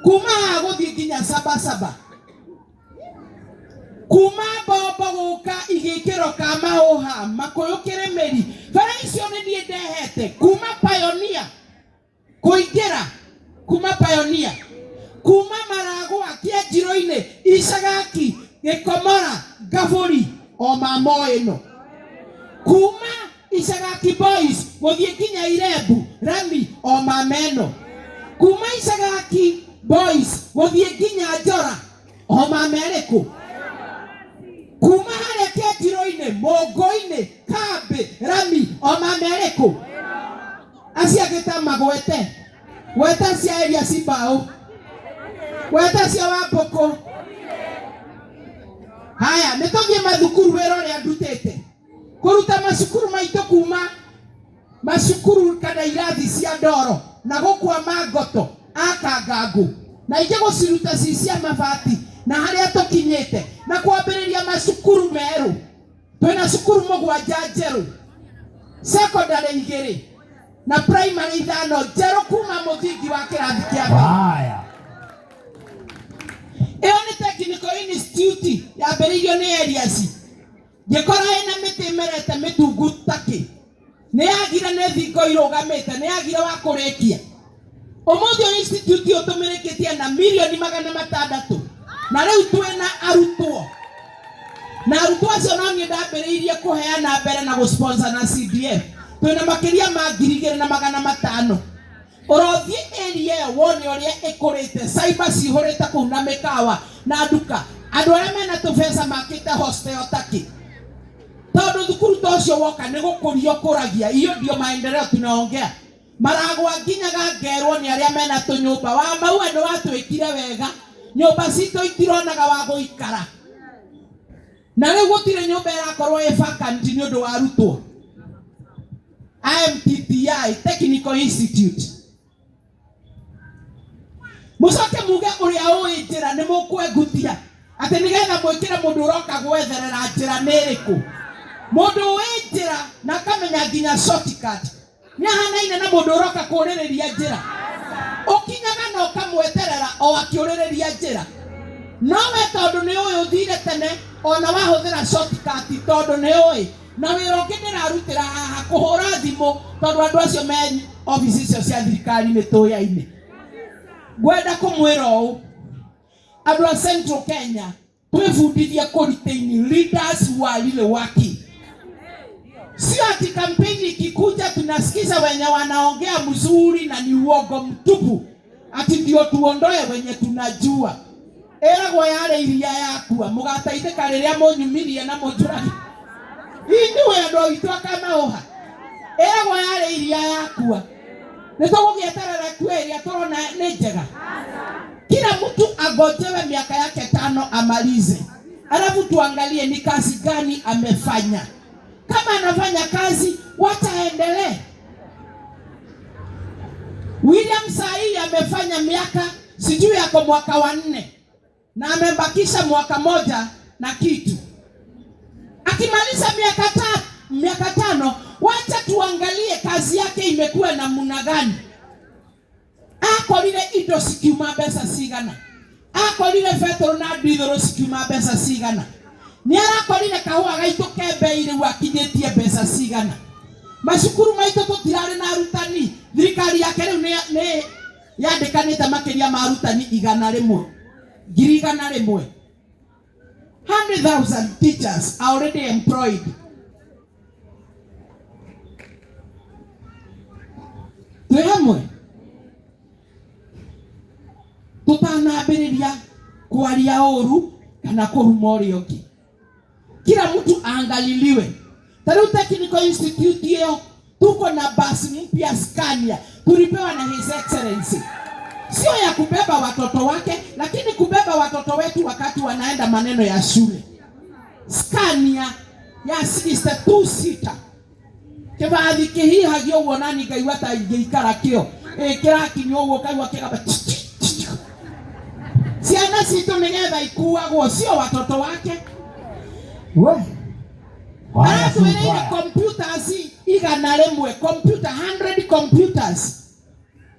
kuma haha gũthiĩ nginya Sabasaba, kuma Mbombo gũka igĩkĩro ka Mahũha, Makũyũ Kĩrĩmĩri, bara icio nĩ niĩ ndehete kuma Pioneer kũingĩra, kuma Pioneer, kuma Maragwa Kĩanjirũ-inĩ, Icagaki, Gĩkomora, Ngabũri, o mamo ĩno, kuma Icagaki Boys gũthiĩ nginya Irembu Rami, o mama ĩno, kuma Icagaki Boys gũthiĩ nginya Njora, o mama ĩrĩkũ, kuma harĩa Kĩanjirũ-inĩ, Mũngũ-inĩ, Kambĩ, Rami, o mama ĩrĩkũ. Acio angĩ ta magwete gweta cia Elias Mbaũ, gweta cia Wambũkũ. Haya, nĩ tũthiĩ mathukuru, wĩra ũrĩa ndutĩte kũruta macukuru maitũ kuma macukuru kana irathi cia ndoro na gũkua mangoto akangangũ na ingĩ gũciruta ci cia mabati na harĩa tũkinyĩte na kwambĩrĩria macukuru merũ. Twĩna cukuru 7 njerũ, secondary 2 na primary 5 njerũ kuma mũthingi wa kĩrathi kĩa mbere. Fire. Ĩyo nĩ Technical Institute yambĩrĩirio nĩ Elias. Ngĩkora ĩna mĩtĩ ĩmerete mĩtungu takĩ, nĩ yagire nĩ thingo irũgamĩte, nĩ yagire wa kũrĩkia. Ũmũthĩ ũyũ institute ĩyo tũmĩrĩkĩtie na mirioni 600, na rĩu twĩna arutwo, na arutwo acio no niĩ ndambĩrĩirie kũheana mbere na gũsponsor na CDF. Twĩna makĩria ma 2500. Ũrothiĩ area ĩyo wone ũrĩa ĩkũrĩte, cyber cihũrĩte kũu na mĩkawa na nduka, andũ arĩa mena tũbeca makĩte hostel takĩ, tondũ thukuru ta ũcio woka nĩ gũkũria ũkũragia. Hiyo ndio maendeleo tunaongea. Maragwa nginyaga ngerwo nĩ arĩa mena tũnyũmba wa maua nĩ watwĩkire wega, nyũmba citũ itironaga wa gũikara, na rĩu gũtirĩ nyũmba ĩrakorwo ĩ vacant nĩ ũndũ wa arutwo. IMTTI Technical Institute, mũcoke muge ũrĩa ũĩ njĩra nĩ mũkwengutia atĩ nĩgetha mwĩkĩre mũndũ ũroka gwetherera njĩra nĩ ĩrĩkũ. Mũndũ ũĩ njĩra na akamenya nginya shortcut nĩ ahanaine na mũndũ ũroka kũũrĩrĩria njĩra, ũkinyaga na ũkamweterera o akĩũrĩrĩria njĩra. No we tondũ nĩ ũĩ ũthire tene, ona wahũthĩra shortcut tondũ nĩ ũĩ. Na wĩra ũngĩ ndĩrarutĩra haha kũhũra thimũ, tondũ andũ acio me obici icio cia thirikari nĩ tũyaine. Ngwenda kũmwĩra ũũ, andũ a Central Kenya, twĩbundithie kũ retain leaders who are really working. Sio ati kampeni ikikuja tunasikiza wenye wanaongea mzuri na ni uongo mtupu, ati ndio tuondoe wenye tunajua. Ĩragwo yarĩ iria yakua, mũgateithĩka rĩrĩa mũnyumirie na mũnjũrage. Inyuĩ andũ aitũ akamahũha, ĩragwo yarĩ iria yakua, nĩ tũgũgĩeterera kue ĩrĩa tũrona nĩ njega. Kila mtu agojewe miaka yake 5 amalize, alafu tuangalie ni kazi gani amefanya. Kama anafanya kazi, wataendelee. William Saii amefanya miaka sijui yako mwaka wa 4 na amebakisha mwaka 1 na kitu. Akimaliza miaka 5, wacha tuangalie kazi yake imekuwa namna gani. Akorire indo cikiuma mbeca cigana, akorire betũrũ na ndithũrũ cikiuma mbeca cigana, nĩ arakorire kahũa gaitũ ke bei rĩu akinyĩtie mbeca cigana. Macukuru maitũ tũtirarĩ na arutani, thirikari yake rĩu nĩ yandĩkanĩte makĩria ma arutani igana rĩmwe, ngiri igana rĩmwe. 100,000 teachers are already employed. Twĩ hamwe tutanambĩrĩria kwaria ũru kana kũruma ũrĩa ũngĩ, kila mtu aangaliliwe. Ta rĩu Technical Institute ĩyo tuko na basi mpya Scania tulipewa na His Excellency, sio ya kubeba watoto wake, lakini kubeba watoto wetu wakati wanaenda maneno ya shule. Scania ya 62 sita kibathi kihihagio ũguo nani ngaigua ta ingĩikara kĩo kĩrakinywo ũguo kaigua kĩgamba ciana citũ nĩgetha ikuagwo, sio watoto wake. We. Fire si Aratwĩrĩire fire. Computers 100, computer 100 computers.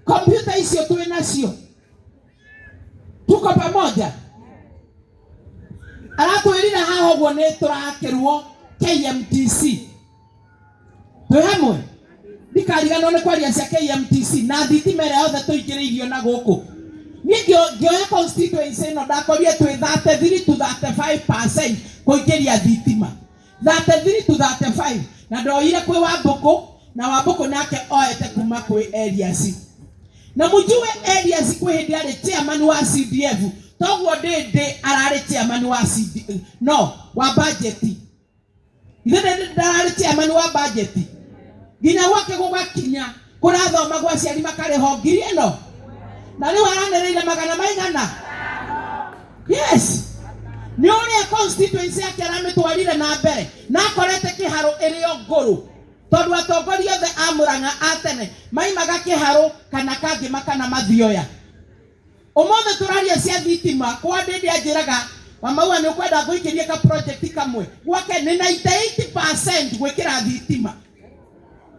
Kompyuta icio twĩ nacio, tuko pamoja. Aratwĩrire haha ũguo nĩ tũrakĩrwo KMTC, twĩ hamwe. Ndikariganwo nĩ kwaria cia KMTC na thitima ĩrĩa yothe tũingĩrĩirio na gũkũ. Niĩ ngĩoya constituency ĩno ndakorire twĩ 33 to 35% kũingĩria thitima, 33 to 35, na ndoire kwĩ Wambũkũ na Wambũkũ nake oete kuma kwĩ Elias. Na mjue Elias kwĩ hĩndĩ arĩ chairman wa CDF, toguo ndĩndĩ ararĩ chairman wa CD, no wa budget. Ithe ndararĩ chairman wa budget nginya gwake gũgakinya kũrathoma gwa aciari makarĩhwo ngiri ĩno na rĩu aranĩrĩire magana maigana. Yes, nĩ ũrĩa constituency yake aramĩtwarire na mbere na akorete kĩharũ ĩrĩ o ngũrũ, tondũ atongoria othe a Mũrang'a a tene maimaga kĩharũ kana kangĩma kana mathioya. Ũmũthĩ tũraria cia thitima kwa ndĩndĩ anjĩraga Wamaua nĩ ũkwenda ngũikĩrie ka project kamwe gwake nĩ 98% gwĩkĩra thitima,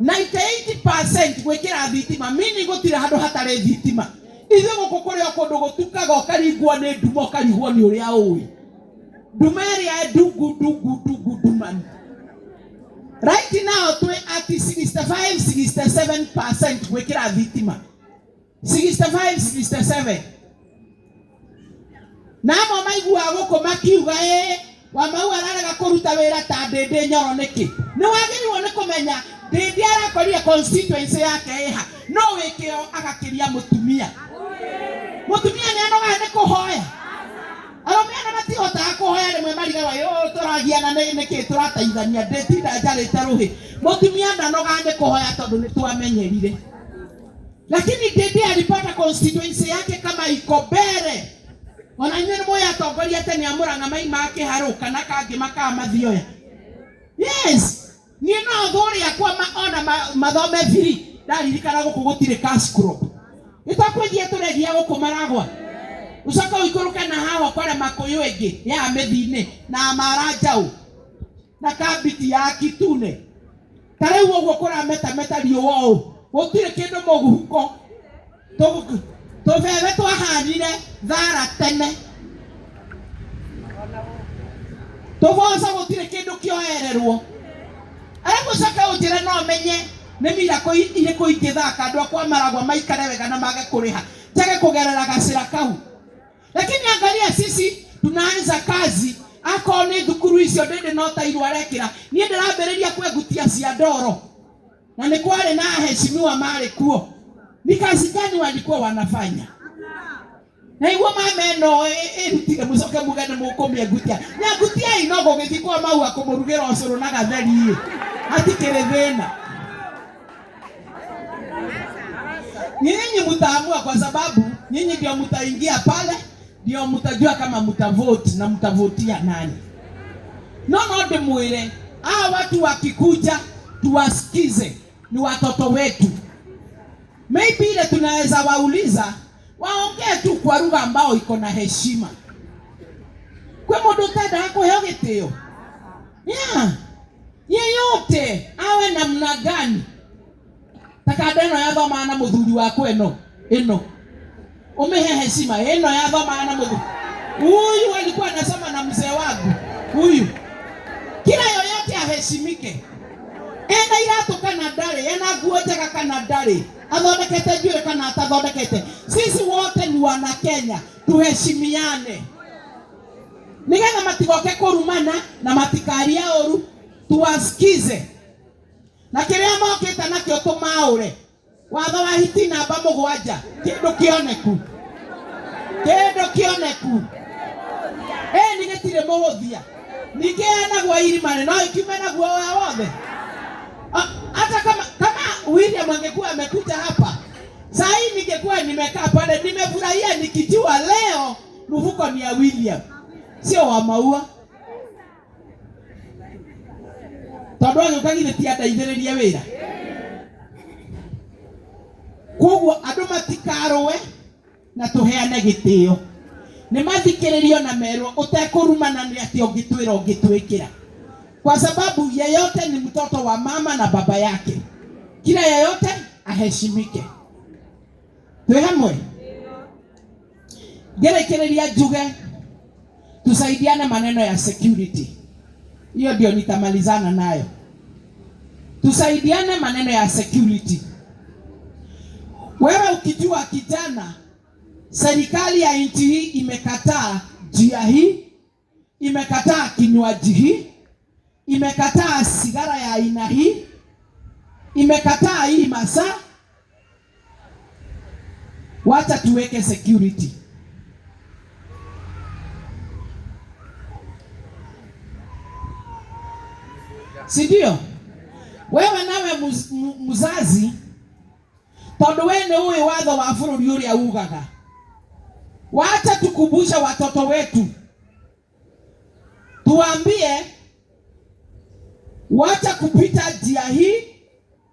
98% gwĩkĩra thitima, meaning gũtirĩ handũ hatarĩ thitima. Ithuĩ gũkũ kũrĩ o kũndũ gũtukaga ũkaringwo nĩ nduma ũkarigwo nĩ ũrĩa ũĩ nduma ĩrĩa ndungu ndungu ndungu ndumanu. Right now twĩ at 65 67% gwĩkĩra thitima, 65 67, na amwe maiguaga gũkũ makiuga ĩ Wamau ararega kũruta wĩra ta Ndĩndĩ Nyoro nĩkĩ. Nĩ wagĩrĩirwo nĩ kũmenya Ndĩndĩ arakorire constituency yake ĩha no wĩkĩo agakĩria mũtumia. Mũtumia nĩ anogaga nĩ kũhoya, arũme ana matihotaga kũhoya, rĩmwe marigaga ũ tũragiana nĩkĩ tũrateithania ndĩtinda njarĩte rũhĩ. Mũtumia ndanogaga nĩ kũhoya tondũ nĩ twamenyerire, lakini Ndĩndĩ alipata constituency yake kama iko mbere. Ona inyuĩ nĩ mũĩ atongoria tene a Mũrang'a maimaga kĩharũ kana kangĩ makaa mathioya. Yes, niĩ no thũũrĩ akwa ona mathome biri ndaririkana gũkũ gũtirĩ cash crop ĩtakwenjia tũregia gũkũ maragwa ũcoke ũikũrũke na haha ũkore makũyũ ĩngĩ ya mĩthi-inĩ na mara njaũ na kambiti ya kitune. Ta rĩu ũguo kũrametameta riũa ũũ gũtirĩ kĩndũ mũhuko, tũbebe twahanire thara tene, tũboco gũtirĩ kĩndũ kĩoererwo. Arabu ũcoke ũnjĩre no menye nĩ miracle irĩkũ ingĩthaka andũ akwa Maragwa maikare wega na mage kũrĩha njage kũgerera gacĩra kau. Lakini angalia, sisi tunaanza kazi akorwo nĩ thukuru icio ndĩndĩ no tairwo arekĩra. Niĩ ndĩrambĩrĩria kwengutia cia ndoro na nĩ kwarĩ na aheshimiwa marĩ kuo, ni kazi gani walikuwa wanafanya? Na iguo mama ĩno ĩrutire mũcoke muge nĩ mũkũmĩengutia nyangutiai no gũgĩthiĩ kwa Maua kũmũrugĩra ũcũrũ na gatheri ĩ hatikĩrĩ thĩna. Nyinyi mtaamua kwa sababu nyinyi ndio mtaingia pale, ndio mtajua kama mtavote na mtavotia nani. No no ndĩmwĩre hawa watu wakikuja tuwasikize, ni watoto wetu. Maybe ile tunaweza wauliza waongee tu kwa lugha ambao iko na heshima. Kwĩ mũndũ ũtendaga kũheo gĩtĩo? Yeah. Yeyote awe namna gani, takanda ĩno yathomaga na mũthuri wakwa ĩno ĩno ũmĩhe heshima ĩno yathomaga na mũthuri huyu, alikuwa anasoma na mzee wangu huyu. Kila yoyote aheshimike, ena iratũ kana ndarĩ, ena nguo njega kana ndarĩ, athondekete njuĩrĩ kana atathondekete, sisi wote ni wana Kenya, tuheshimiane. Nigetha matigoke kũrumana na matikaria ũru, tuwasikize na kĩrĩa mokĩte nakĩo tũmaũre. Watho wa hiti namba 7, kĩndũ kĩoneku, kĩndũ kĩoneku. Nĩ gĩtirĩ mũhũthia. Ningĩ yanagwo irima-rĩ, no ĩkiume naguo wa wothe. Hata kama William angekuwa amekuja hapa saa hii, ningekuwa nimekaa pale nimefurahia nikijua leo mfuko ni ya William, sio wa maua. Tondu agĩũka githĩ ti andeithĩrĩrie wĩra. Koguo andũ matikarũe na tũheane gĩtĩo. Nĩ mathikĩrĩrio na merwo ũtekũrumana nĩ atĩ ũngĩtwĩra ũngĩtwĩkĩra. Kwa sababu yeyote ni mtoto wa mama na baba yake. Kila yeyote aheshimike. Twĩ hamwe? Ngerekereria njuge tusaidiane maneno ya security. Hiyo ndio nitamalizana nayo. Tusaidiane maneno ya security. Wewe ukijua kijana, serikali ya nchi hii imekataa njia hii, imekataa kinywaji hii, imekataa sigara ya aina hii, imekataa hii masaa, wacha tuweke security. Si ndio? Wewe nawe muzazi, tondu we ni uwi watho wa bururi uria ugaga, wacha tukumbushe watoto wetu, tuambie wacha kupita njia hii,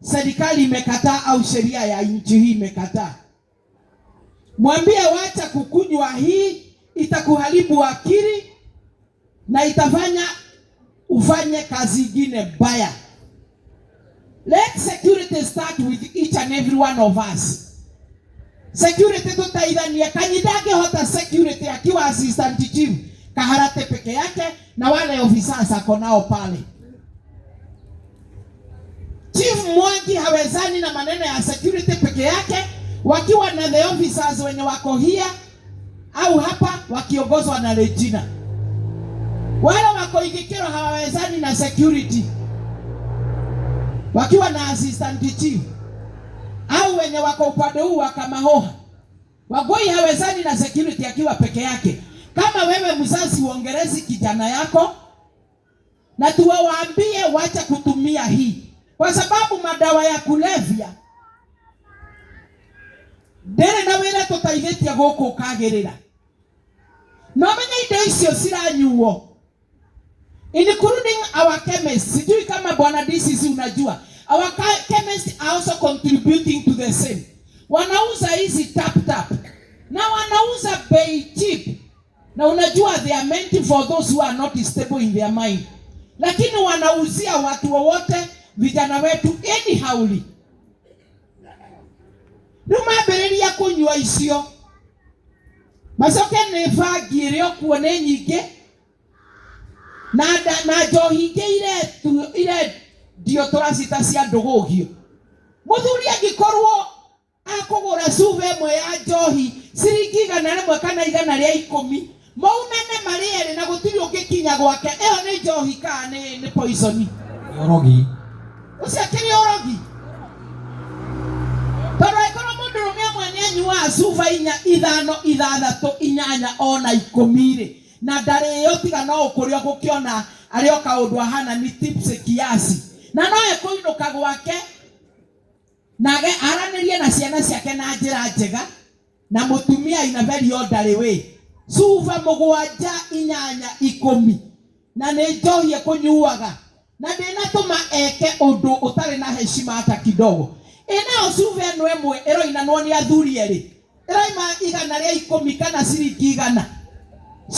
serikali imekataa au sheria ya nchi hii imekataa. Mwambie wacha kukunywa hii, itakuharibu akili na itafanya ufanye kazi ingine mbaya. Let security start with each and every one of us. Security tutaithania. Kanyida angĩhota security akiwa assistant chief Kaharate peke yake na wale officers ako nao pale. Chief Mwangi hawezani na maneno ya security peke yake, wakiwa na the officers wenye wako here au hapa wakiongozwa na Regina. Wale wako Igikiro hawawezani na security wakiwa na assistant chief, au wenye wako upande huu wa Kamahoha. Wagoi hawezani na security akiwa peke yake. Kama wewe mzazi uongelezi kijana yako na tuwaambie wacha kutumia hii, kwa sababu madawa ya kulevya ndĩrĩ na wĩra tũteithĩtie gũkũ ũkagĩrĩra. No menye indo icio ciranyuo, including our chemists. Sijui kama bwana DCC unajua, our chemists are also contributing to the same. Wanauza hizi tap tap na wanauza bei cheap, na unajua they are meant for those who are not stable in their mind, lakini wanauzia watu wowote, vijana wetu anyhowly. Rĩu mambĩrĩria kũnyua icio, macoke nĩ bangi ĩrĩa okuo nĩ nyingĩ na njohi ingĩ irendio tũracita cia ndũgũgio. Mũthuri angĩkorwo akũgũra cuba ĩmwe ya njohi ciringi 100 kana 110, maunane marĩ erĩ na gũtirĩ ũngĩkinya gwake, ĩyo nĩ njohi kana nĩ poison? Ũrogi. Ũcio akĩrĩ ũrogi. Tondũ angĩkorwo mũndũrũme ũmwe nĩ anyuaga cuba 4, 5, 6, 8 ona 10 rĩ, na ndarĩo tiga no ũkũrĩa ũgũkĩona arĩ o kaũndũ ahana ni tips kiasi, na no ekũinũka gwake na aranĩrie na ciana ciake na njĩra njega na mũtumia in a very orderly way. Cuba 7, 8, 10 na nĩ njohi ekũnyuaga na ndĩnatũma eke ũndũ ũtarĩ na heshima hata kidogo. Ĩnayo cuba ĩno ĩmwe ĩroinanwo nĩ athuri erĩ, ĩroima 110 kana ciringi 100.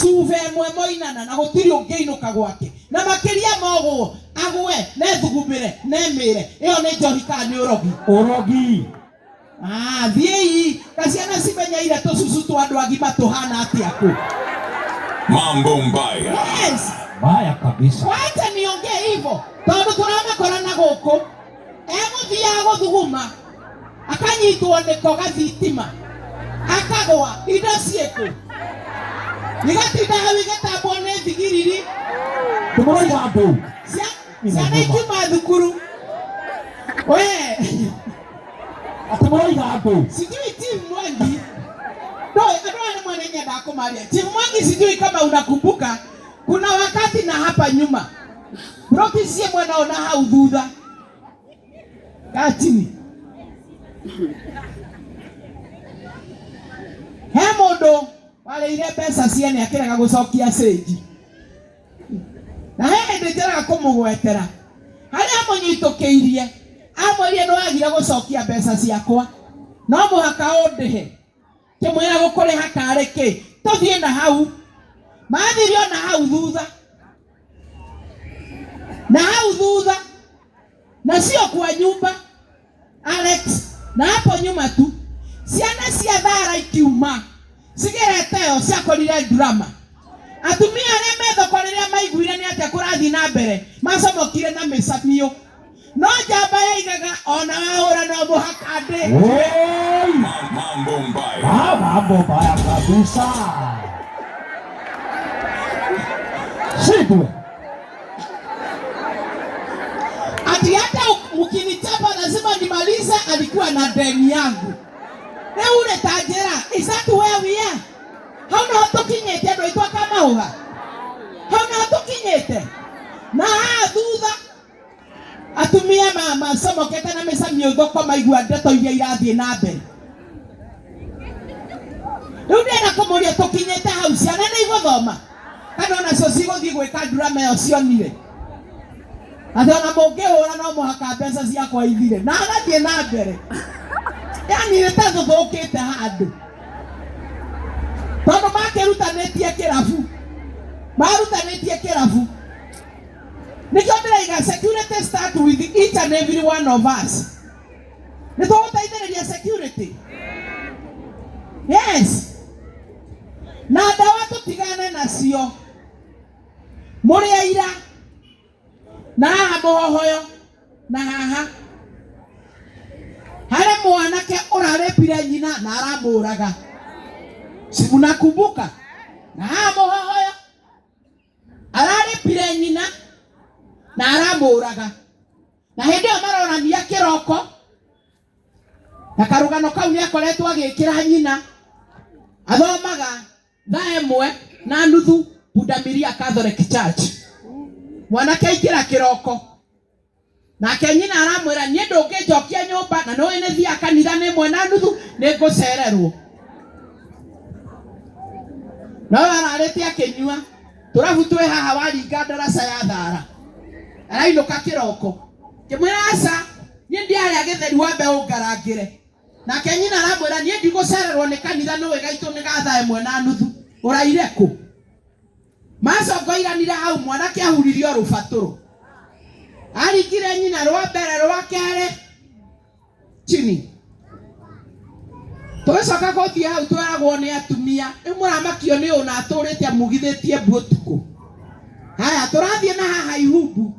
Cuba ĩmwe moinana na gũtirĩ ũngĩinũka gwake, na makĩria mogwo agwe nethugumĩre nemĩre. Ĩyo nĩ njohi kana nĩ ũrogi? Ũrogi. Thiĩi kaciana cimenyeire tũcucu twa andũ agima tũhana atĩa kũ. Mambo mbaya. Yes. Mbaya kabisa. Wacha niongee hivyo tondu tũramakora na gũkũ egũthiaga gũthuguma akanyitwo nĩ koga thitima akagwa indo ciĩkũ. Igatinda hau igatambwo nĩ thigiriri. Tũmũraiga andũ. Ciana ikiuma thukuru. We. Atĩ mũraiga andũ. Sijui Chief Mwangi. No, andũ aya nĩ mwene nyendaga kũmaria. Chief Mwangi, sijui kama unakumbuka kuna wakati na hapa nyuma broti cie mwena ona hau thutha. Kaa chini. He mũndũ warĩire mbeca ciene akĩrega gũcokia cĩnji. Na he hĩndĩ njaraga kũmũgwetera harĩa amũnyitũkĩirie amwĩrire nĩ wagire gũcokia mbeca ciakwa no mũhaka ũndĩhe. Kĩmwĩra gũkũrĩha karĩ kĩ tũthiĩ na hau mathirio na hau thutha na hau thutha na sio kwa nyumba Alex, na hapo nyuma tu ciana cia thara ikiuma cigerete yo ciakorire drama. Atumia arĩa me thoko rĩrĩa maiguire nĩ atĩa kũrathiĩ na mbere macomokire na mĩcamio no njamba yaigaga ona wahũra no mũhaka ndĩ. Oi! Mambo mbaya. Ah, mambo mbaya kabisa. Shindwe. Ati hata mkinichapa lazima nimalize, alikuwa na deni yangu. Rĩu rĩ ta njĩra, is that where we are? Hau noho tũkinyĩte andũ aitũ a Kamauga. Hau noho tũkinyĩte. Na haha thutha atumia macomokete na mĩcamio thoko maigua ndeto iria irathiĩ na mbere. Rĩu ndĩrenda kũmũria tũkinyĩte hau ciana nĩ igũthoma kana onacio cigũthiĩ gwĩka drama ĩyo cionire. Atĩ ona mũngĩhũra no mũhaka mbeca ciakwa ithire na agathiĩ na mbere. Yani nĩ ta tũthũkĩte handũ tondũ makĩrutanĩtie kĩrabu marutanĩtie kĩrabu. Nĩkĩo ndĩraiga security start with each and every one of us. Nĩ tũgũteithĩrĩria security. Yes. Na ndawa tũtigane nacio. Mũrĩ aira na haha mũhohoyo na haha harĩ mwanake ũrarĩpire nyina na aramũraga. Si mnakumbuka? Na haha mũhohoyo ararĩpire nyina na aramũraga. Na hĩndĩ ĩyo maronania kĩroko na karũgano kau nĩ akoretwo agĩkĩra nyina. Athomaga thaa ĩmwe na nuthu Pundamilia Catholic Church. Mwanake aingĩra kĩroko nake nyina aramwĩra niĩ ndũngĩnjokia nyũmba na nĩũĩ nĩ thiaga kanitha nĩ ĩmwe na nuthu nĩ ngũcererwo. No ararĩte akĩnyua tũrabu twĩ haha waringa ndaraca ya thara arainũka kĩroko kĩmwĩra aca niĩ ndiarĩa gĩtheri wambe ũngarangĩre. Nake nyina aramwĩra niĩ ndigũcererwo nĩ kanitha nĩũĩ gaitũ nĩ ga thaa ĩmwe na nuthu ũraire kũ? Macongoiranire hau mwanake ahuririo rũbatũrũ aringire nyina rwa mbere rwa kerĩ chini. Tũgĩcoka gũthiĩ hau tweragwo nĩ atumia rĩu mũramakio nĩ ũũ na atũrĩte amugithĩtie mbu ũtukũ. Haya tũrathiĩ na haha ihumbu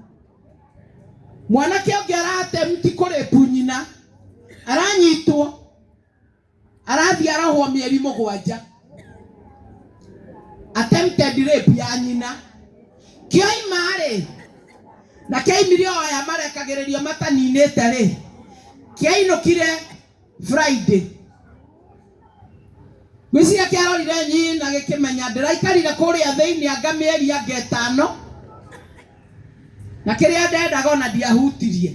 mwanake ũngĩ aratemti kũrĩpu nyina aranyitwo arathiĩ arohwo mĩeri mũgwanja attempted rape ya nyina. Kĩoima rĩ na kĩaimire o aya marekagĩrĩrio mataninĩte rĩ kĩainũkire Friday. Ngwĩciria kĩarorire nyina gĩkĩmenya ndĩraikarire kũrĩa thĩinĩ anga mĩeri anga ĩtano na kĩrĩa ndendaga ona ndiahutirie.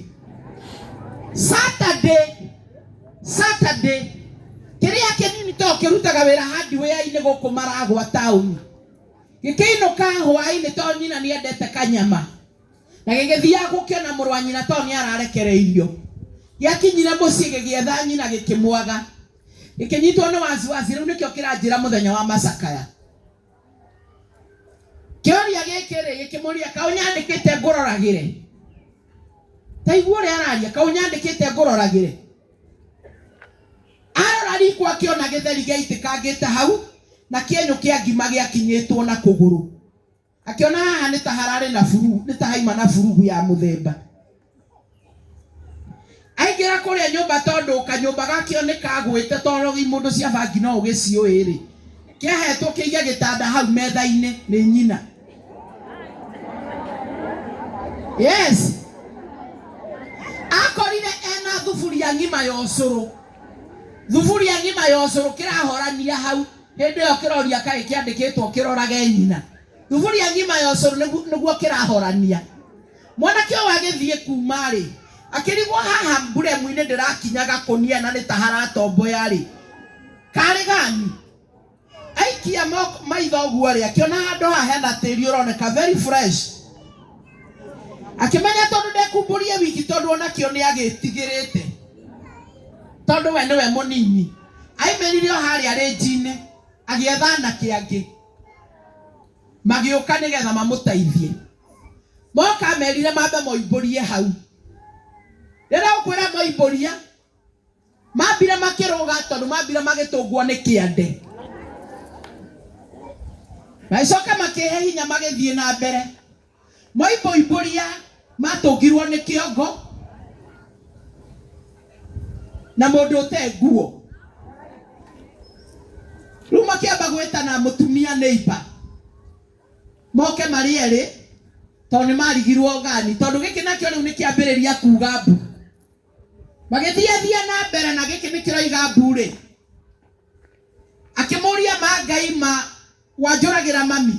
Saturday kĩrĩa kĩnini to kĩrutaga wĩra hardware-inĩ gũkũ Maragwa taũni gĩkĩinũka hwaĩ-inĩ tondũ nyina nĩendete kanyama na gĩgĩthiaga gũkĩona mũrũ wa nyina tondũ nĩararekereirio. Gĩakinyire mũciĩ gĩgĩetha nyina gĩkĩmwaga gĩkĩnyitwo nĩ wasiwasi. Rĩu nĩkĩo kĩranjĩra mũthenya wa macakaya. Kĩoria gĩkĩ rĩ gĩkĩmũria kaũ nyandĩkĩte ngũroragĩre. Ta igua ũrĩa araria kaũ nyandĩkĩte ngũroragĩre. Arora riko akĩona gĩtheri gĩaitĩkangĩte hau na kĩenyũ kĩa ngima gĩakinyĩtwo na kũgũrũ. Akĩona haha nĩ ta hararĩ na buru, nĩ ta haima na burugu ya mũthemba. Aingĩra kũrĩa nyũmba tondũ kanyũmba gakĩo nĩ kagwĩte tondũ imũndũ cia bangi no ũgĩciũĩ rĩ. Kĩahetwo kĩige gĩtanda hau metha-inĩ nĩ nyina. Yes, akorire ena thuburia ng'ima ya ũcũrũ, thuburia ng'ima ya ũcũrũ kĩrahorania hau. Hĩndĩ ĩyo kĩroria kaĩ kĩandĩkĩtwo kĩrorage nyina. Thuburia ng'ima ya ũcũrũ nĩguo kĩrahorania. Mwanake ũyũ agĩthiĩ kuma rĩ, akĩrigwo haha mburemu-inĩ ndĩrakinya gakũnia na nĩ ta haratomboya rĩ, karĩ gani? Aikia maitho ũguo rĩ, akĩona handũ haha hena tĩri ũroneka very fresh. Akĩmenya tondũ ndekumbũrie wiki, tondũ onakĩo nĩ agĩtigĩrĩte, tondũ we nĩwe mũnini. Aimĩrire o harĩa rĩnji-inĩ, agĩetha anake angĩ magĩũka nĩgetha mamũteithie. Moka merire mambe moimbũrie hau. Rĩrĩa ũkwĩra moimbũria, mambire makĩrũga tondũ mambire magĩtũngwo nĩ kĩande, magĩcoka makĩhe hinya magĩthiĩ na mbere. Moimbũimbũria matũngirwo nĩ kĩongo na mũndũ ũte nguo. Rĩu makĩamba gwĩtana mũtumia neighbor moke marĩ erĩ, tondũ nĩ marigirwo gani, tondũ gĩkĩ nakĩo rĩu nĩ kĩambĩrĩria kuga mbu. Magĩthiathia na mbere na gĩkĩ nĩ kĩroiga mbu rĩ, akĩmũria ma Ngai ma wanjũragĩra mami.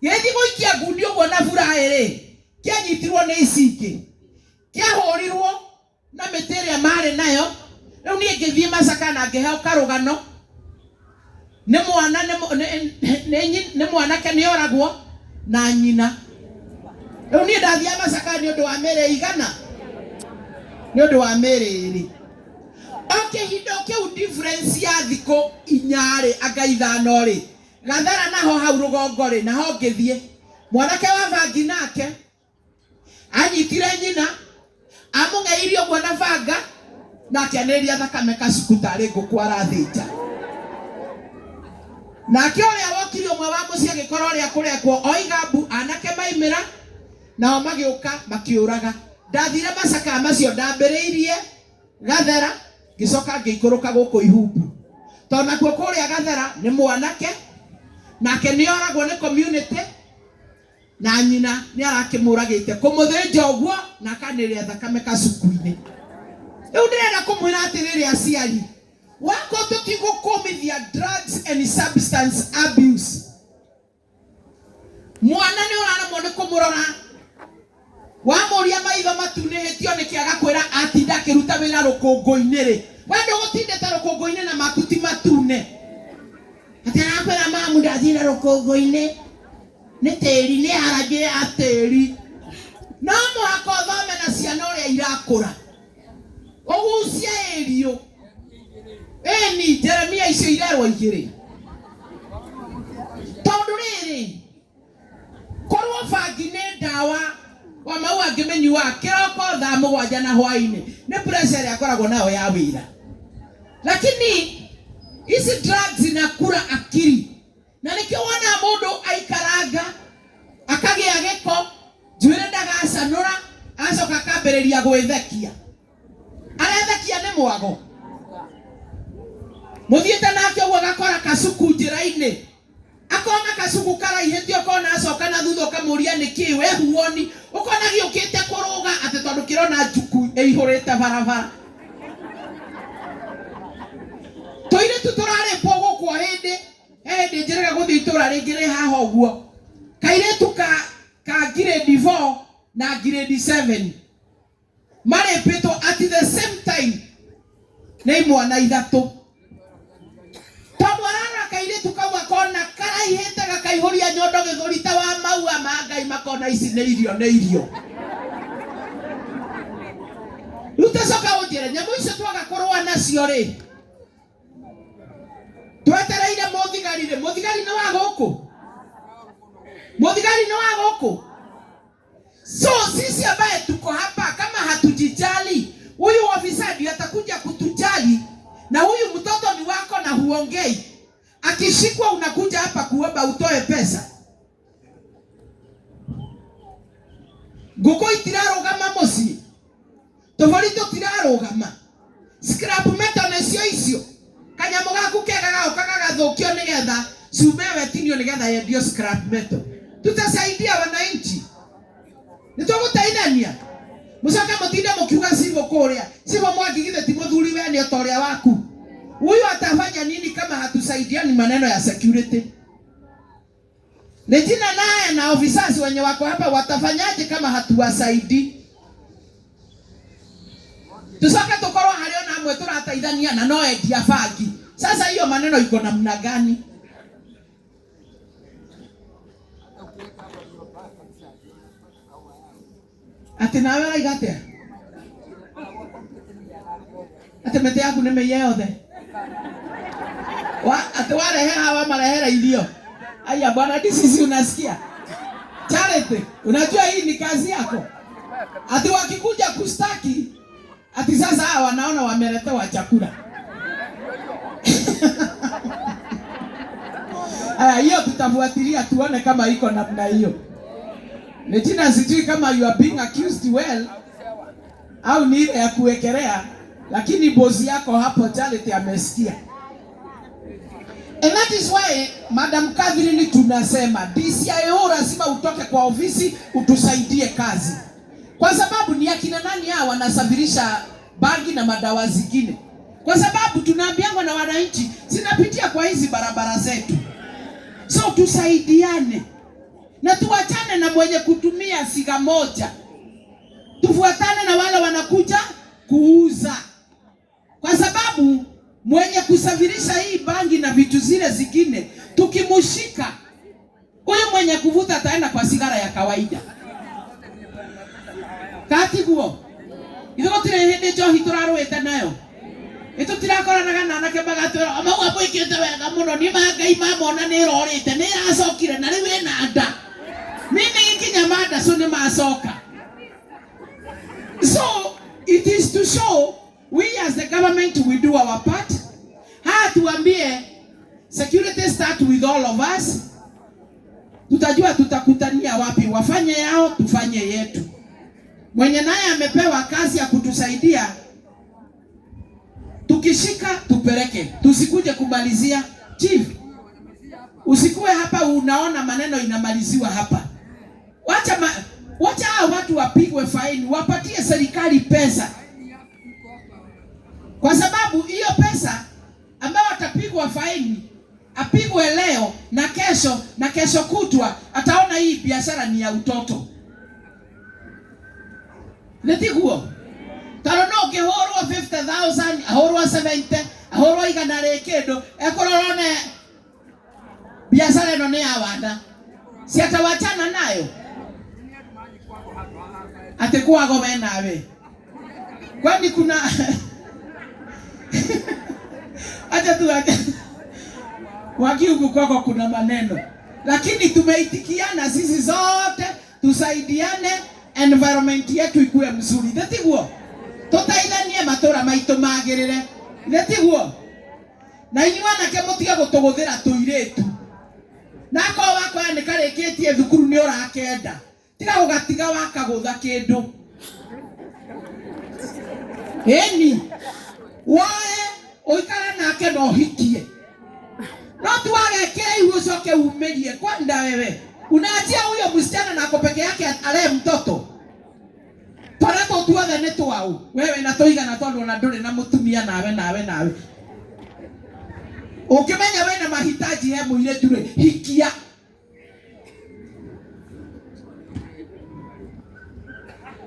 Gĩgĩthiĩ gũikia ngundi ũguo na buraĩ rĩ, kĩanyitirwo nĩ ici ingĩ, kĩahũrirwo na mĩtĩ ĩrĩa marĩ nayo. Rĩu niĩ ngĩthiĩ Masaka na ngĩheo karũgano nĩ mwana nĩ mwanake nĩ oragwo na nyina. Rĩu niĩ ndathiaga Masaka nĩ ũndũ wa mĩĩrĩ igana, nĩ ũndũ wa mĩĩrĩ ĩrĩ. O kĩhinda kĩu difference ya thikũ inya rĩ, anga ithano rĩ, Gathera naho hau rũgongo rĩ, naho ngĩthiĩ. Mwanake wa bangi nake anyitire nyina, amũng'eirie ũguo na banga, na akĩanĩrĩria thakame kacuku tarĩ ngũkũ arathĩnja. Nake ũrĩa wokire ũmwe wa mũciĩ agĩkora ũrĩa kũrekwo, oiga mbu, anake maimĩra, nao magĩũka makĩũraga. Ndathire macakaya macio, ndambĩrĩirie Gathera, ngĩcoka ngĩikũrũka gũkũ Ihumbu, tondũ nakuo kũrĩa Gathera nĩ mwanake nake nĩ oragwo nĩ community, na nyina nĩ arakĩmũragĩte kũmũthĩnja ũguo na akanĩrĩra thakame kacuku-inĩ. Rĩu ndĩrenda kũmwĩra atĩrĩrĩ, aciari wako tũtigũkũmithia drugs and substance abuse. Mwana nĩ ũraremwo nĩ kũmũrora, wamũria maitho matunĩhĩtio nĩkĩ, agakwĩra atinda akĩruta wĩra rũkũngũ-inĩ rĩ, we ndũgũtindĩte rũkũngũ-inĩ na maku ti matune. Atĩ arakwĩra mamu ndathire rũkũngũ-inĩ nĩ tĩri, nĩ arangĩ ya tĩri. No mũhaka ũthome na ciana ũrĩa irakũra, ũgucie ĩriũ ĩni Jeremia icio irerwo igĩrĩ, tondũ rĩrĩ korwo bangi nĩ ndawa wa mau angĩmĩnyuaga kĩroko thaa 7 na hwaĩ-inĩ, nĩ pressure ĩrĩa akoragwo nayo ya wĩra. Lakini ici drugs inakula akili, na nĩkĩo wonaga mũndũ aikaranga akagĩa gĩko njuĩrĩ, ndagacanũra, agacoka akambĩrĩria gwĩthekia. Arethekia nĩ mwago mũthiĩte nake ũguo, agakora kacuku njĩra-inĩ, akona kacuku karaihĩte, ũkona acoka na thutha, ũkamũria nĩkĩ we huoni, ũkona gĩũkĩte kũrũga atĩ tondũ kĩrona njuku ĩihũrĩte barabara. Tũirĩtu tũrarĩpwo gũkũ o hĩndĩ, he hĩndĩ njĩrĩga gũthiĩ itũra rĩngĩ rĩ haha ũguo, kairĩtu ka grade 4 na grade 7 marĩpĩtwo at the same time nĩ imwana ithatũ, tondũ ararora kairĩtu kau akona karaihĩte gakaihũria nyondo gĩthũri ta wa maua ma Ngai, makona ici nĩ irio, nĩ irio. Rĩu tacoka ũnjĩre, nyamũ icio twaga kũrũa nacio rĩ, twetereire mũthigari rĩ, mũthigari nĩ wa gũkũ, mũthigari nĩ wa gũkũ. So sisi ambaye tuko hapa, kama hatujijali, huyu ofisa ndio atakuja kutujali, na huyu mtoto ni wako na huongei. Akishikwa unakuja hapa kuomba utoe pesa. Ngũkũ itirarũgama mũciĩ, tũbũri tũtirarũgama, scrap metal nĩcio icio, kanyamũ gaku kega gaũka gagathũkio nĩgetha Nigetha cuma ĩyo ĩtinio nigetha yendio scrap metal. Tutasaidia wananchi, nĩtũgũteithania. Mũcoke mũtinde mũkiuga cibũ kũrĩa cibũ Mwangi githĩ ti mũthuri we nĩ ota ũrĩa waku. Huyu atafanya nini kama hatusaidiani maneno ya security? Regina naye na officers wenye wako hapa watafanyaje kama hatuwasaidii? Tucoke tukorwo harĩ ona amwe tũrateithania na no endia bangi. Sasa hiyo maneno iko namna gani? Ati nawe ũraiga atĩa? Ati mĩtĩ yaku nĩ mĩiye yothe? Ati warehe hawa marehera irio. Aya bwana DCC, unasikia? Charity, unajua hii ni kazi yako. Ati wakikuja kustaki, ati sasa hawa wanaona wameletewa chakula. Aya, hiyo tutafuatilia tuone kama iko namna hiyo. Regina, sijui kama you are being accused well au ni ile ya kuwekelea, lakini bosi yako hapo Charity amesikia. And that is why Madam Catherine tunasema DCIO lazima utoke kwa ofisi utusaidie kazi. Kwa sababu ni akina nani hao wanasafirisha bangi na madawa zingine? Kwa sababu tunaambiwa na wananchi zinapitia kwa hizi barabara zetu. So tusaidiane na tuachane na mwenye kutumia siga moja, tufuatane na wale wanakuja kuuza, kwa sababu mwenye kusafirisha hii bangi na vitu zile zingine tukimushika huyu mwenye kuvuta ataenda kwa sigara ya kawaida. Katiguo ithuĩ gũtirĩ hĩndĩ njohi tũrarũĩte nayo, nĩtũtirakoranaga na anake magatwĩra maua mwĩkĩte wega mũno, niĩ ma Ngai mamona nĩ ĩrorĩte, nĩ ĩracokire na rĩu ĩna nda. Mimi nginya mandacu nĩ macoka. So it is to show we as the government we do our part. Haya, tuambie security start with all of us. Tutajua tutakutania wapi, wafanye yao tufanye yetu. Mwenye naye amepewa kazi ya kutusaidia, tukishika tupeleke, tusikuje kumalizia. Chief, usikuwe hapa unaona maneno inamaliziwa hapa. Wacha hao watu wapigwe faini, wapatie serikali pesa, kwa sababu hiyo pesa ambayo atapigwa faini apigwe leo na kesho na kesho kutwa, ataona hii biashara ni ya utoto. Nĩtiguo? Tondũ no ũngĩhũrwo 50,000, ahũrwo 70, ahũrwo igana rĩ kĩndũ, ekorwo one biashara ĩno nĩ ya wanda, si atawachana nayo? Ati kwago we nawe, kwani kuna acha tu acha Waki huku kwako kuna maneno, lakini tumeitikiana sisi zote tusaidiane, environment yetu ikuwe mzuri, nĩtiguo? Tũteithanie matũra maitũ magĩrĩre, nĩtiguo? Na inyuĩ anake mũtige gũtũgũthĩra tũirĩtu, na akorwo wakoya nĩ karĩkĩtie thukuru nĩ ũrakenda, tiga gũgatiga wakagũtha kĩndũ. Ĩni woe ũikare nake na ũhikie, no tu wagekĩra ihu ũcoke umĩrie. Kwanda wewe unaachia huyo msichana na ako peke yake alee mtoto, twana tũu tuothe nĩ twau wewe na tũigana, tondũ ona ndũrĩ na mũtumia nawe nawe nawe ũkĩmenya wĩna mahitaji he mũirĩtu rĩ, hikia.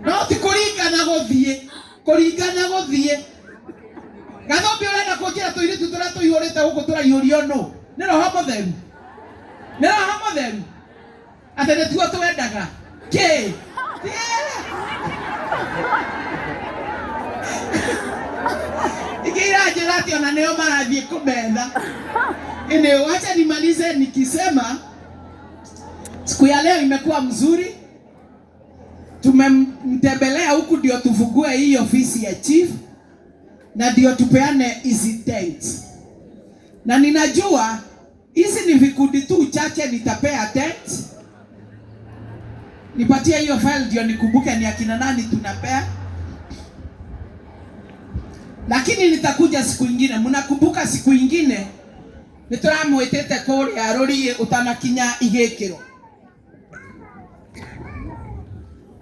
No ti kũringana gũthiĩ, kũringana gũthiĩ. Gathombi ũrenda kũnjĩra tũirĩtu tũrĩa tũihũrĩte gũkũ tũraihũrio nũ? Nĩ Roho Mũtheru? Nĩ Roho Mũtheru? Atĩ nĩtuo twendaga kĩ? Ingĩ iranjĩra atĩ ona nĩo marathiĩ kũmetha. Ene, wacha nimalize nikisema siku ya leo imekuwa mzuri. Tumemtembelea huku ndio tufungue hii ofisi ya chief na ndio tupeane hizi tents. Na ninajua hizi ni vikundi tu chache nitapea tents. Nipatie hiyo file ndio nikumbuke ni akina nani tunapea. Lakini nitakuja siku ingine. Mnakumbuka siku ingine Nĩ tũramwĩtĩte kũrĩa rũriĩ ũtanakinya igĩkĩro.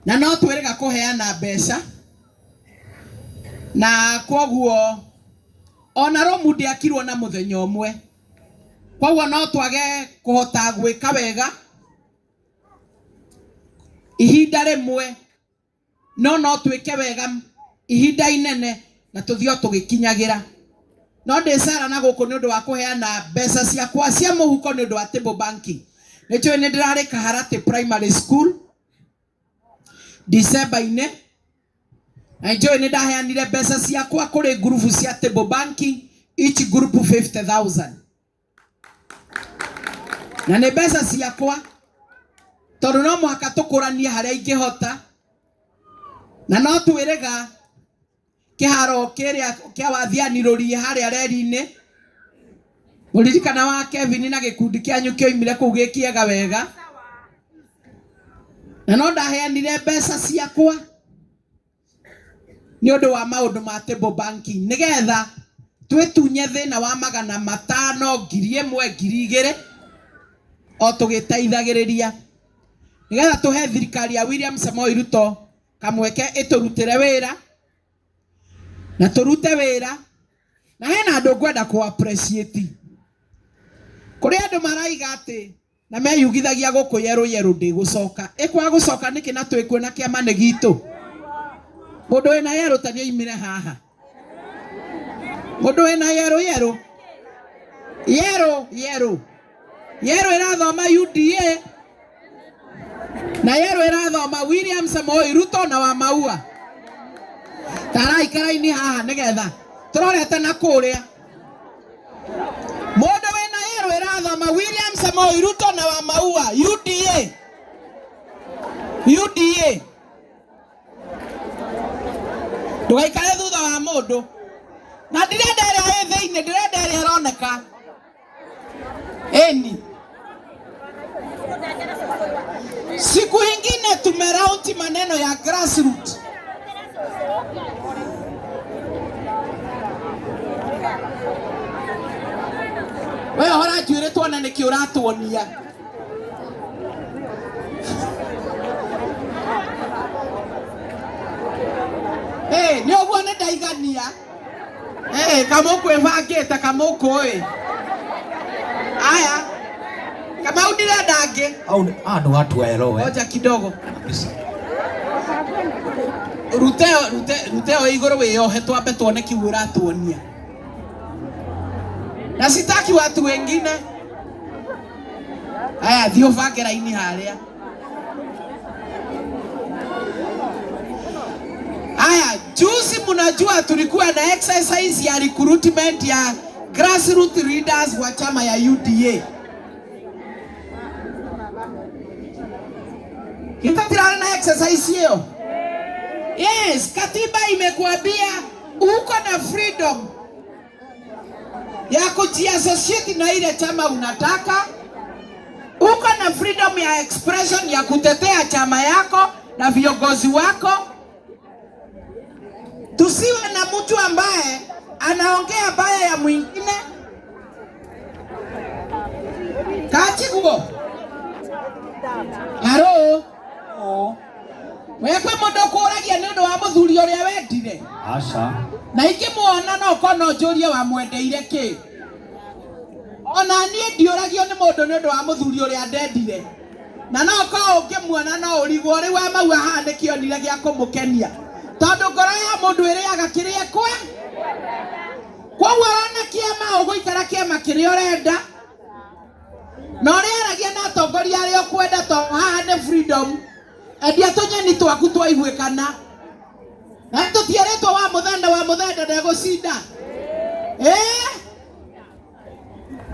Na no twĩrĩga kũheana mbeca na kwoguo ona romu ndĩakirwo na mũthenya ũmwe, kwoguo no twage kũhota gwĩka wega ihinda rĩmwe, no no twĩke wega ihinda inene na tũthiĩ o tũgĩkinyagĩra. No ndĩcera na gũkũ nĩ ũndũ wa kũheana mbeca ciakwa cia mũhuko nĩ ũndũ wa table banking. Nĩ njũĩ nĩ ndĩrarĩ Kaharatĩ Primary School December-inĩ, na njũĩ nĩ ndaheanire mbeca ciakwa kũrĩ ngurubu cia table banking, each group 50,000. Na nĩ mbeca ciakwa tondũ no mũhaka tũkũranie harĩa ingĩhota, na no twĩrĩga kĩharo kĩrĩa kĩa wathiani rũriĩ harĩa reri-inĩ. Mũririkana wa Kevin na gĩkundi kĩanyu kĩoimire kũu gĩkĩega wega, na no ndaheanire mbeca ciakwa nĩ ũndũ wa maũndũ ma table banking nĩgetha twĩtunye thĩna wa 500, 1000, 2000 o tũgĩteithagĩrĩria, nĩgetha tũhe thirikari ya William Samoei Ruto kamweke ĩtũrutĩre wĩra na tũrute wĩra. Na hena andũ ngwenda kũ appreciate. Kũrĩ andũ maraiga atĩ na meyugithagia gũkũ yerũ yerũ ndĩgũcoka. Ĩkwaga gũcoka nĩkĩ na twĩkuo na kĩama nĩ gitũ? Mũndũ wĩna yerũ ta nĩoimire haha. Mũndũ wĩna yerũ yerũ yerũ yerũ yerũ ĩrathoma UDA na yerũ ĩrathoma William Samoei Ruto na wa Maua. Taraikara-inĩ haha nĩgetha tũrorete na kũrĩa. Mũndũ wĩna yerũ ĩrathoma William Samoei Ruto na wa Maua UDA. UDA. Ndũgaikare thutha wa mũndũ. Na ndirenda ĩrĩa ĩ thĩinĩ, ndĩrenda ĩrĩa ĩroneka. Eni. Siku ingine tumerauti maneno ya grassroots. We hora njuĩrĩ tuone nĩkĩ ũratuonia. Nĩ ũguo nĩ ndaigania. Kamũkũ ĩbangĩte kamũkũ ĩ. Aya. Kamau ndirenda angĩ. Au hawa ni watu wa Ero, eh? Ngoja kidogo. Ruteo, rute, ruteo igũrũ wĩyohe twambe tuone kiu ũratuonia. Na sitaki watu wengine. Aya, thiĩ ũbange raini harĩa. Aya, juzi mnajua tulikuwa na exercise ya recruitment ya grassroots leaders wa chama ya UDA. Kitatirana na exercise hiyo. Yes, katiba imekuambia uko na freedom ya kujiassociate na ile chama unataka. Uko na freedom ya expression ya kutetea chama yako na viongozi wako. Tusiwe na mtu ambaye anaongea baya ya mwingine. Kachiguo. Haro. Wekwe mundu kuragia ni undu wa muthuri uria wendire. Aca. Na ingimuona no kono njurie wamwendeire ki. Ona nie ndiuragio ni mundu ni undu wa muthuri uria ndendire. Na no ko ungimuona no urigwo riu wa maua haha nikionire gia kumukenia. Tondu ngoro ya mundu iriaga kiria kwe. Koguo ona kiama uguikara kiama kiria urenda. Na ũrĩaragia na atongoria arĩa ũkwenda to haha nĩ freedom. Endia tũnyeni twaku twaiguĩkana. Na tũtiĩrĩtwo wa mũthenda wa mũthenda ndegũcinda.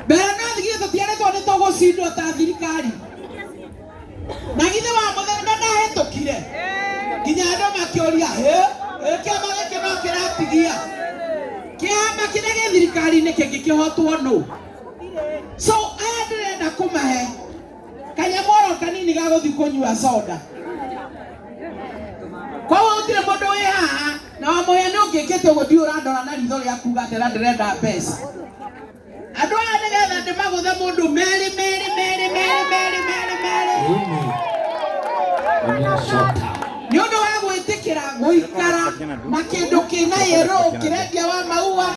Mbere no thigire tũtiĩrĩtwo nĩ tũgũcindwo ta thirikari. Na githĩ wa mũthenda ndahĩtũkire. Nginya andũ makĩũria, kĩama gĩkĩ no kĩratigia. Kĩama kĩrĩa gĩ thirikari-inĩ kĩngĩkĩhotwo nũ? So aya ndĩrenda kũmahe kanyamũ kanini ga gũthiĩ kũnyua soda. Koguo gũtirĩ mũndũ wĩ haha na wamũhe nĩ ũngĩkĩte ũguo ndiũ ũrandora na ritho rĩa kuga atĩ ndĩrenda mbeca. Andũ aya nĩgetha ndĩmagũthe mũndũ merĩ merĩ merĩ merĩ merĩ merĩ merĩ. Ĩni. Minnesota. Nĩ ũndũ wa gwĩtĩkĩra gũikara na kĩndũ kĩna yero kĩrendia wa maua.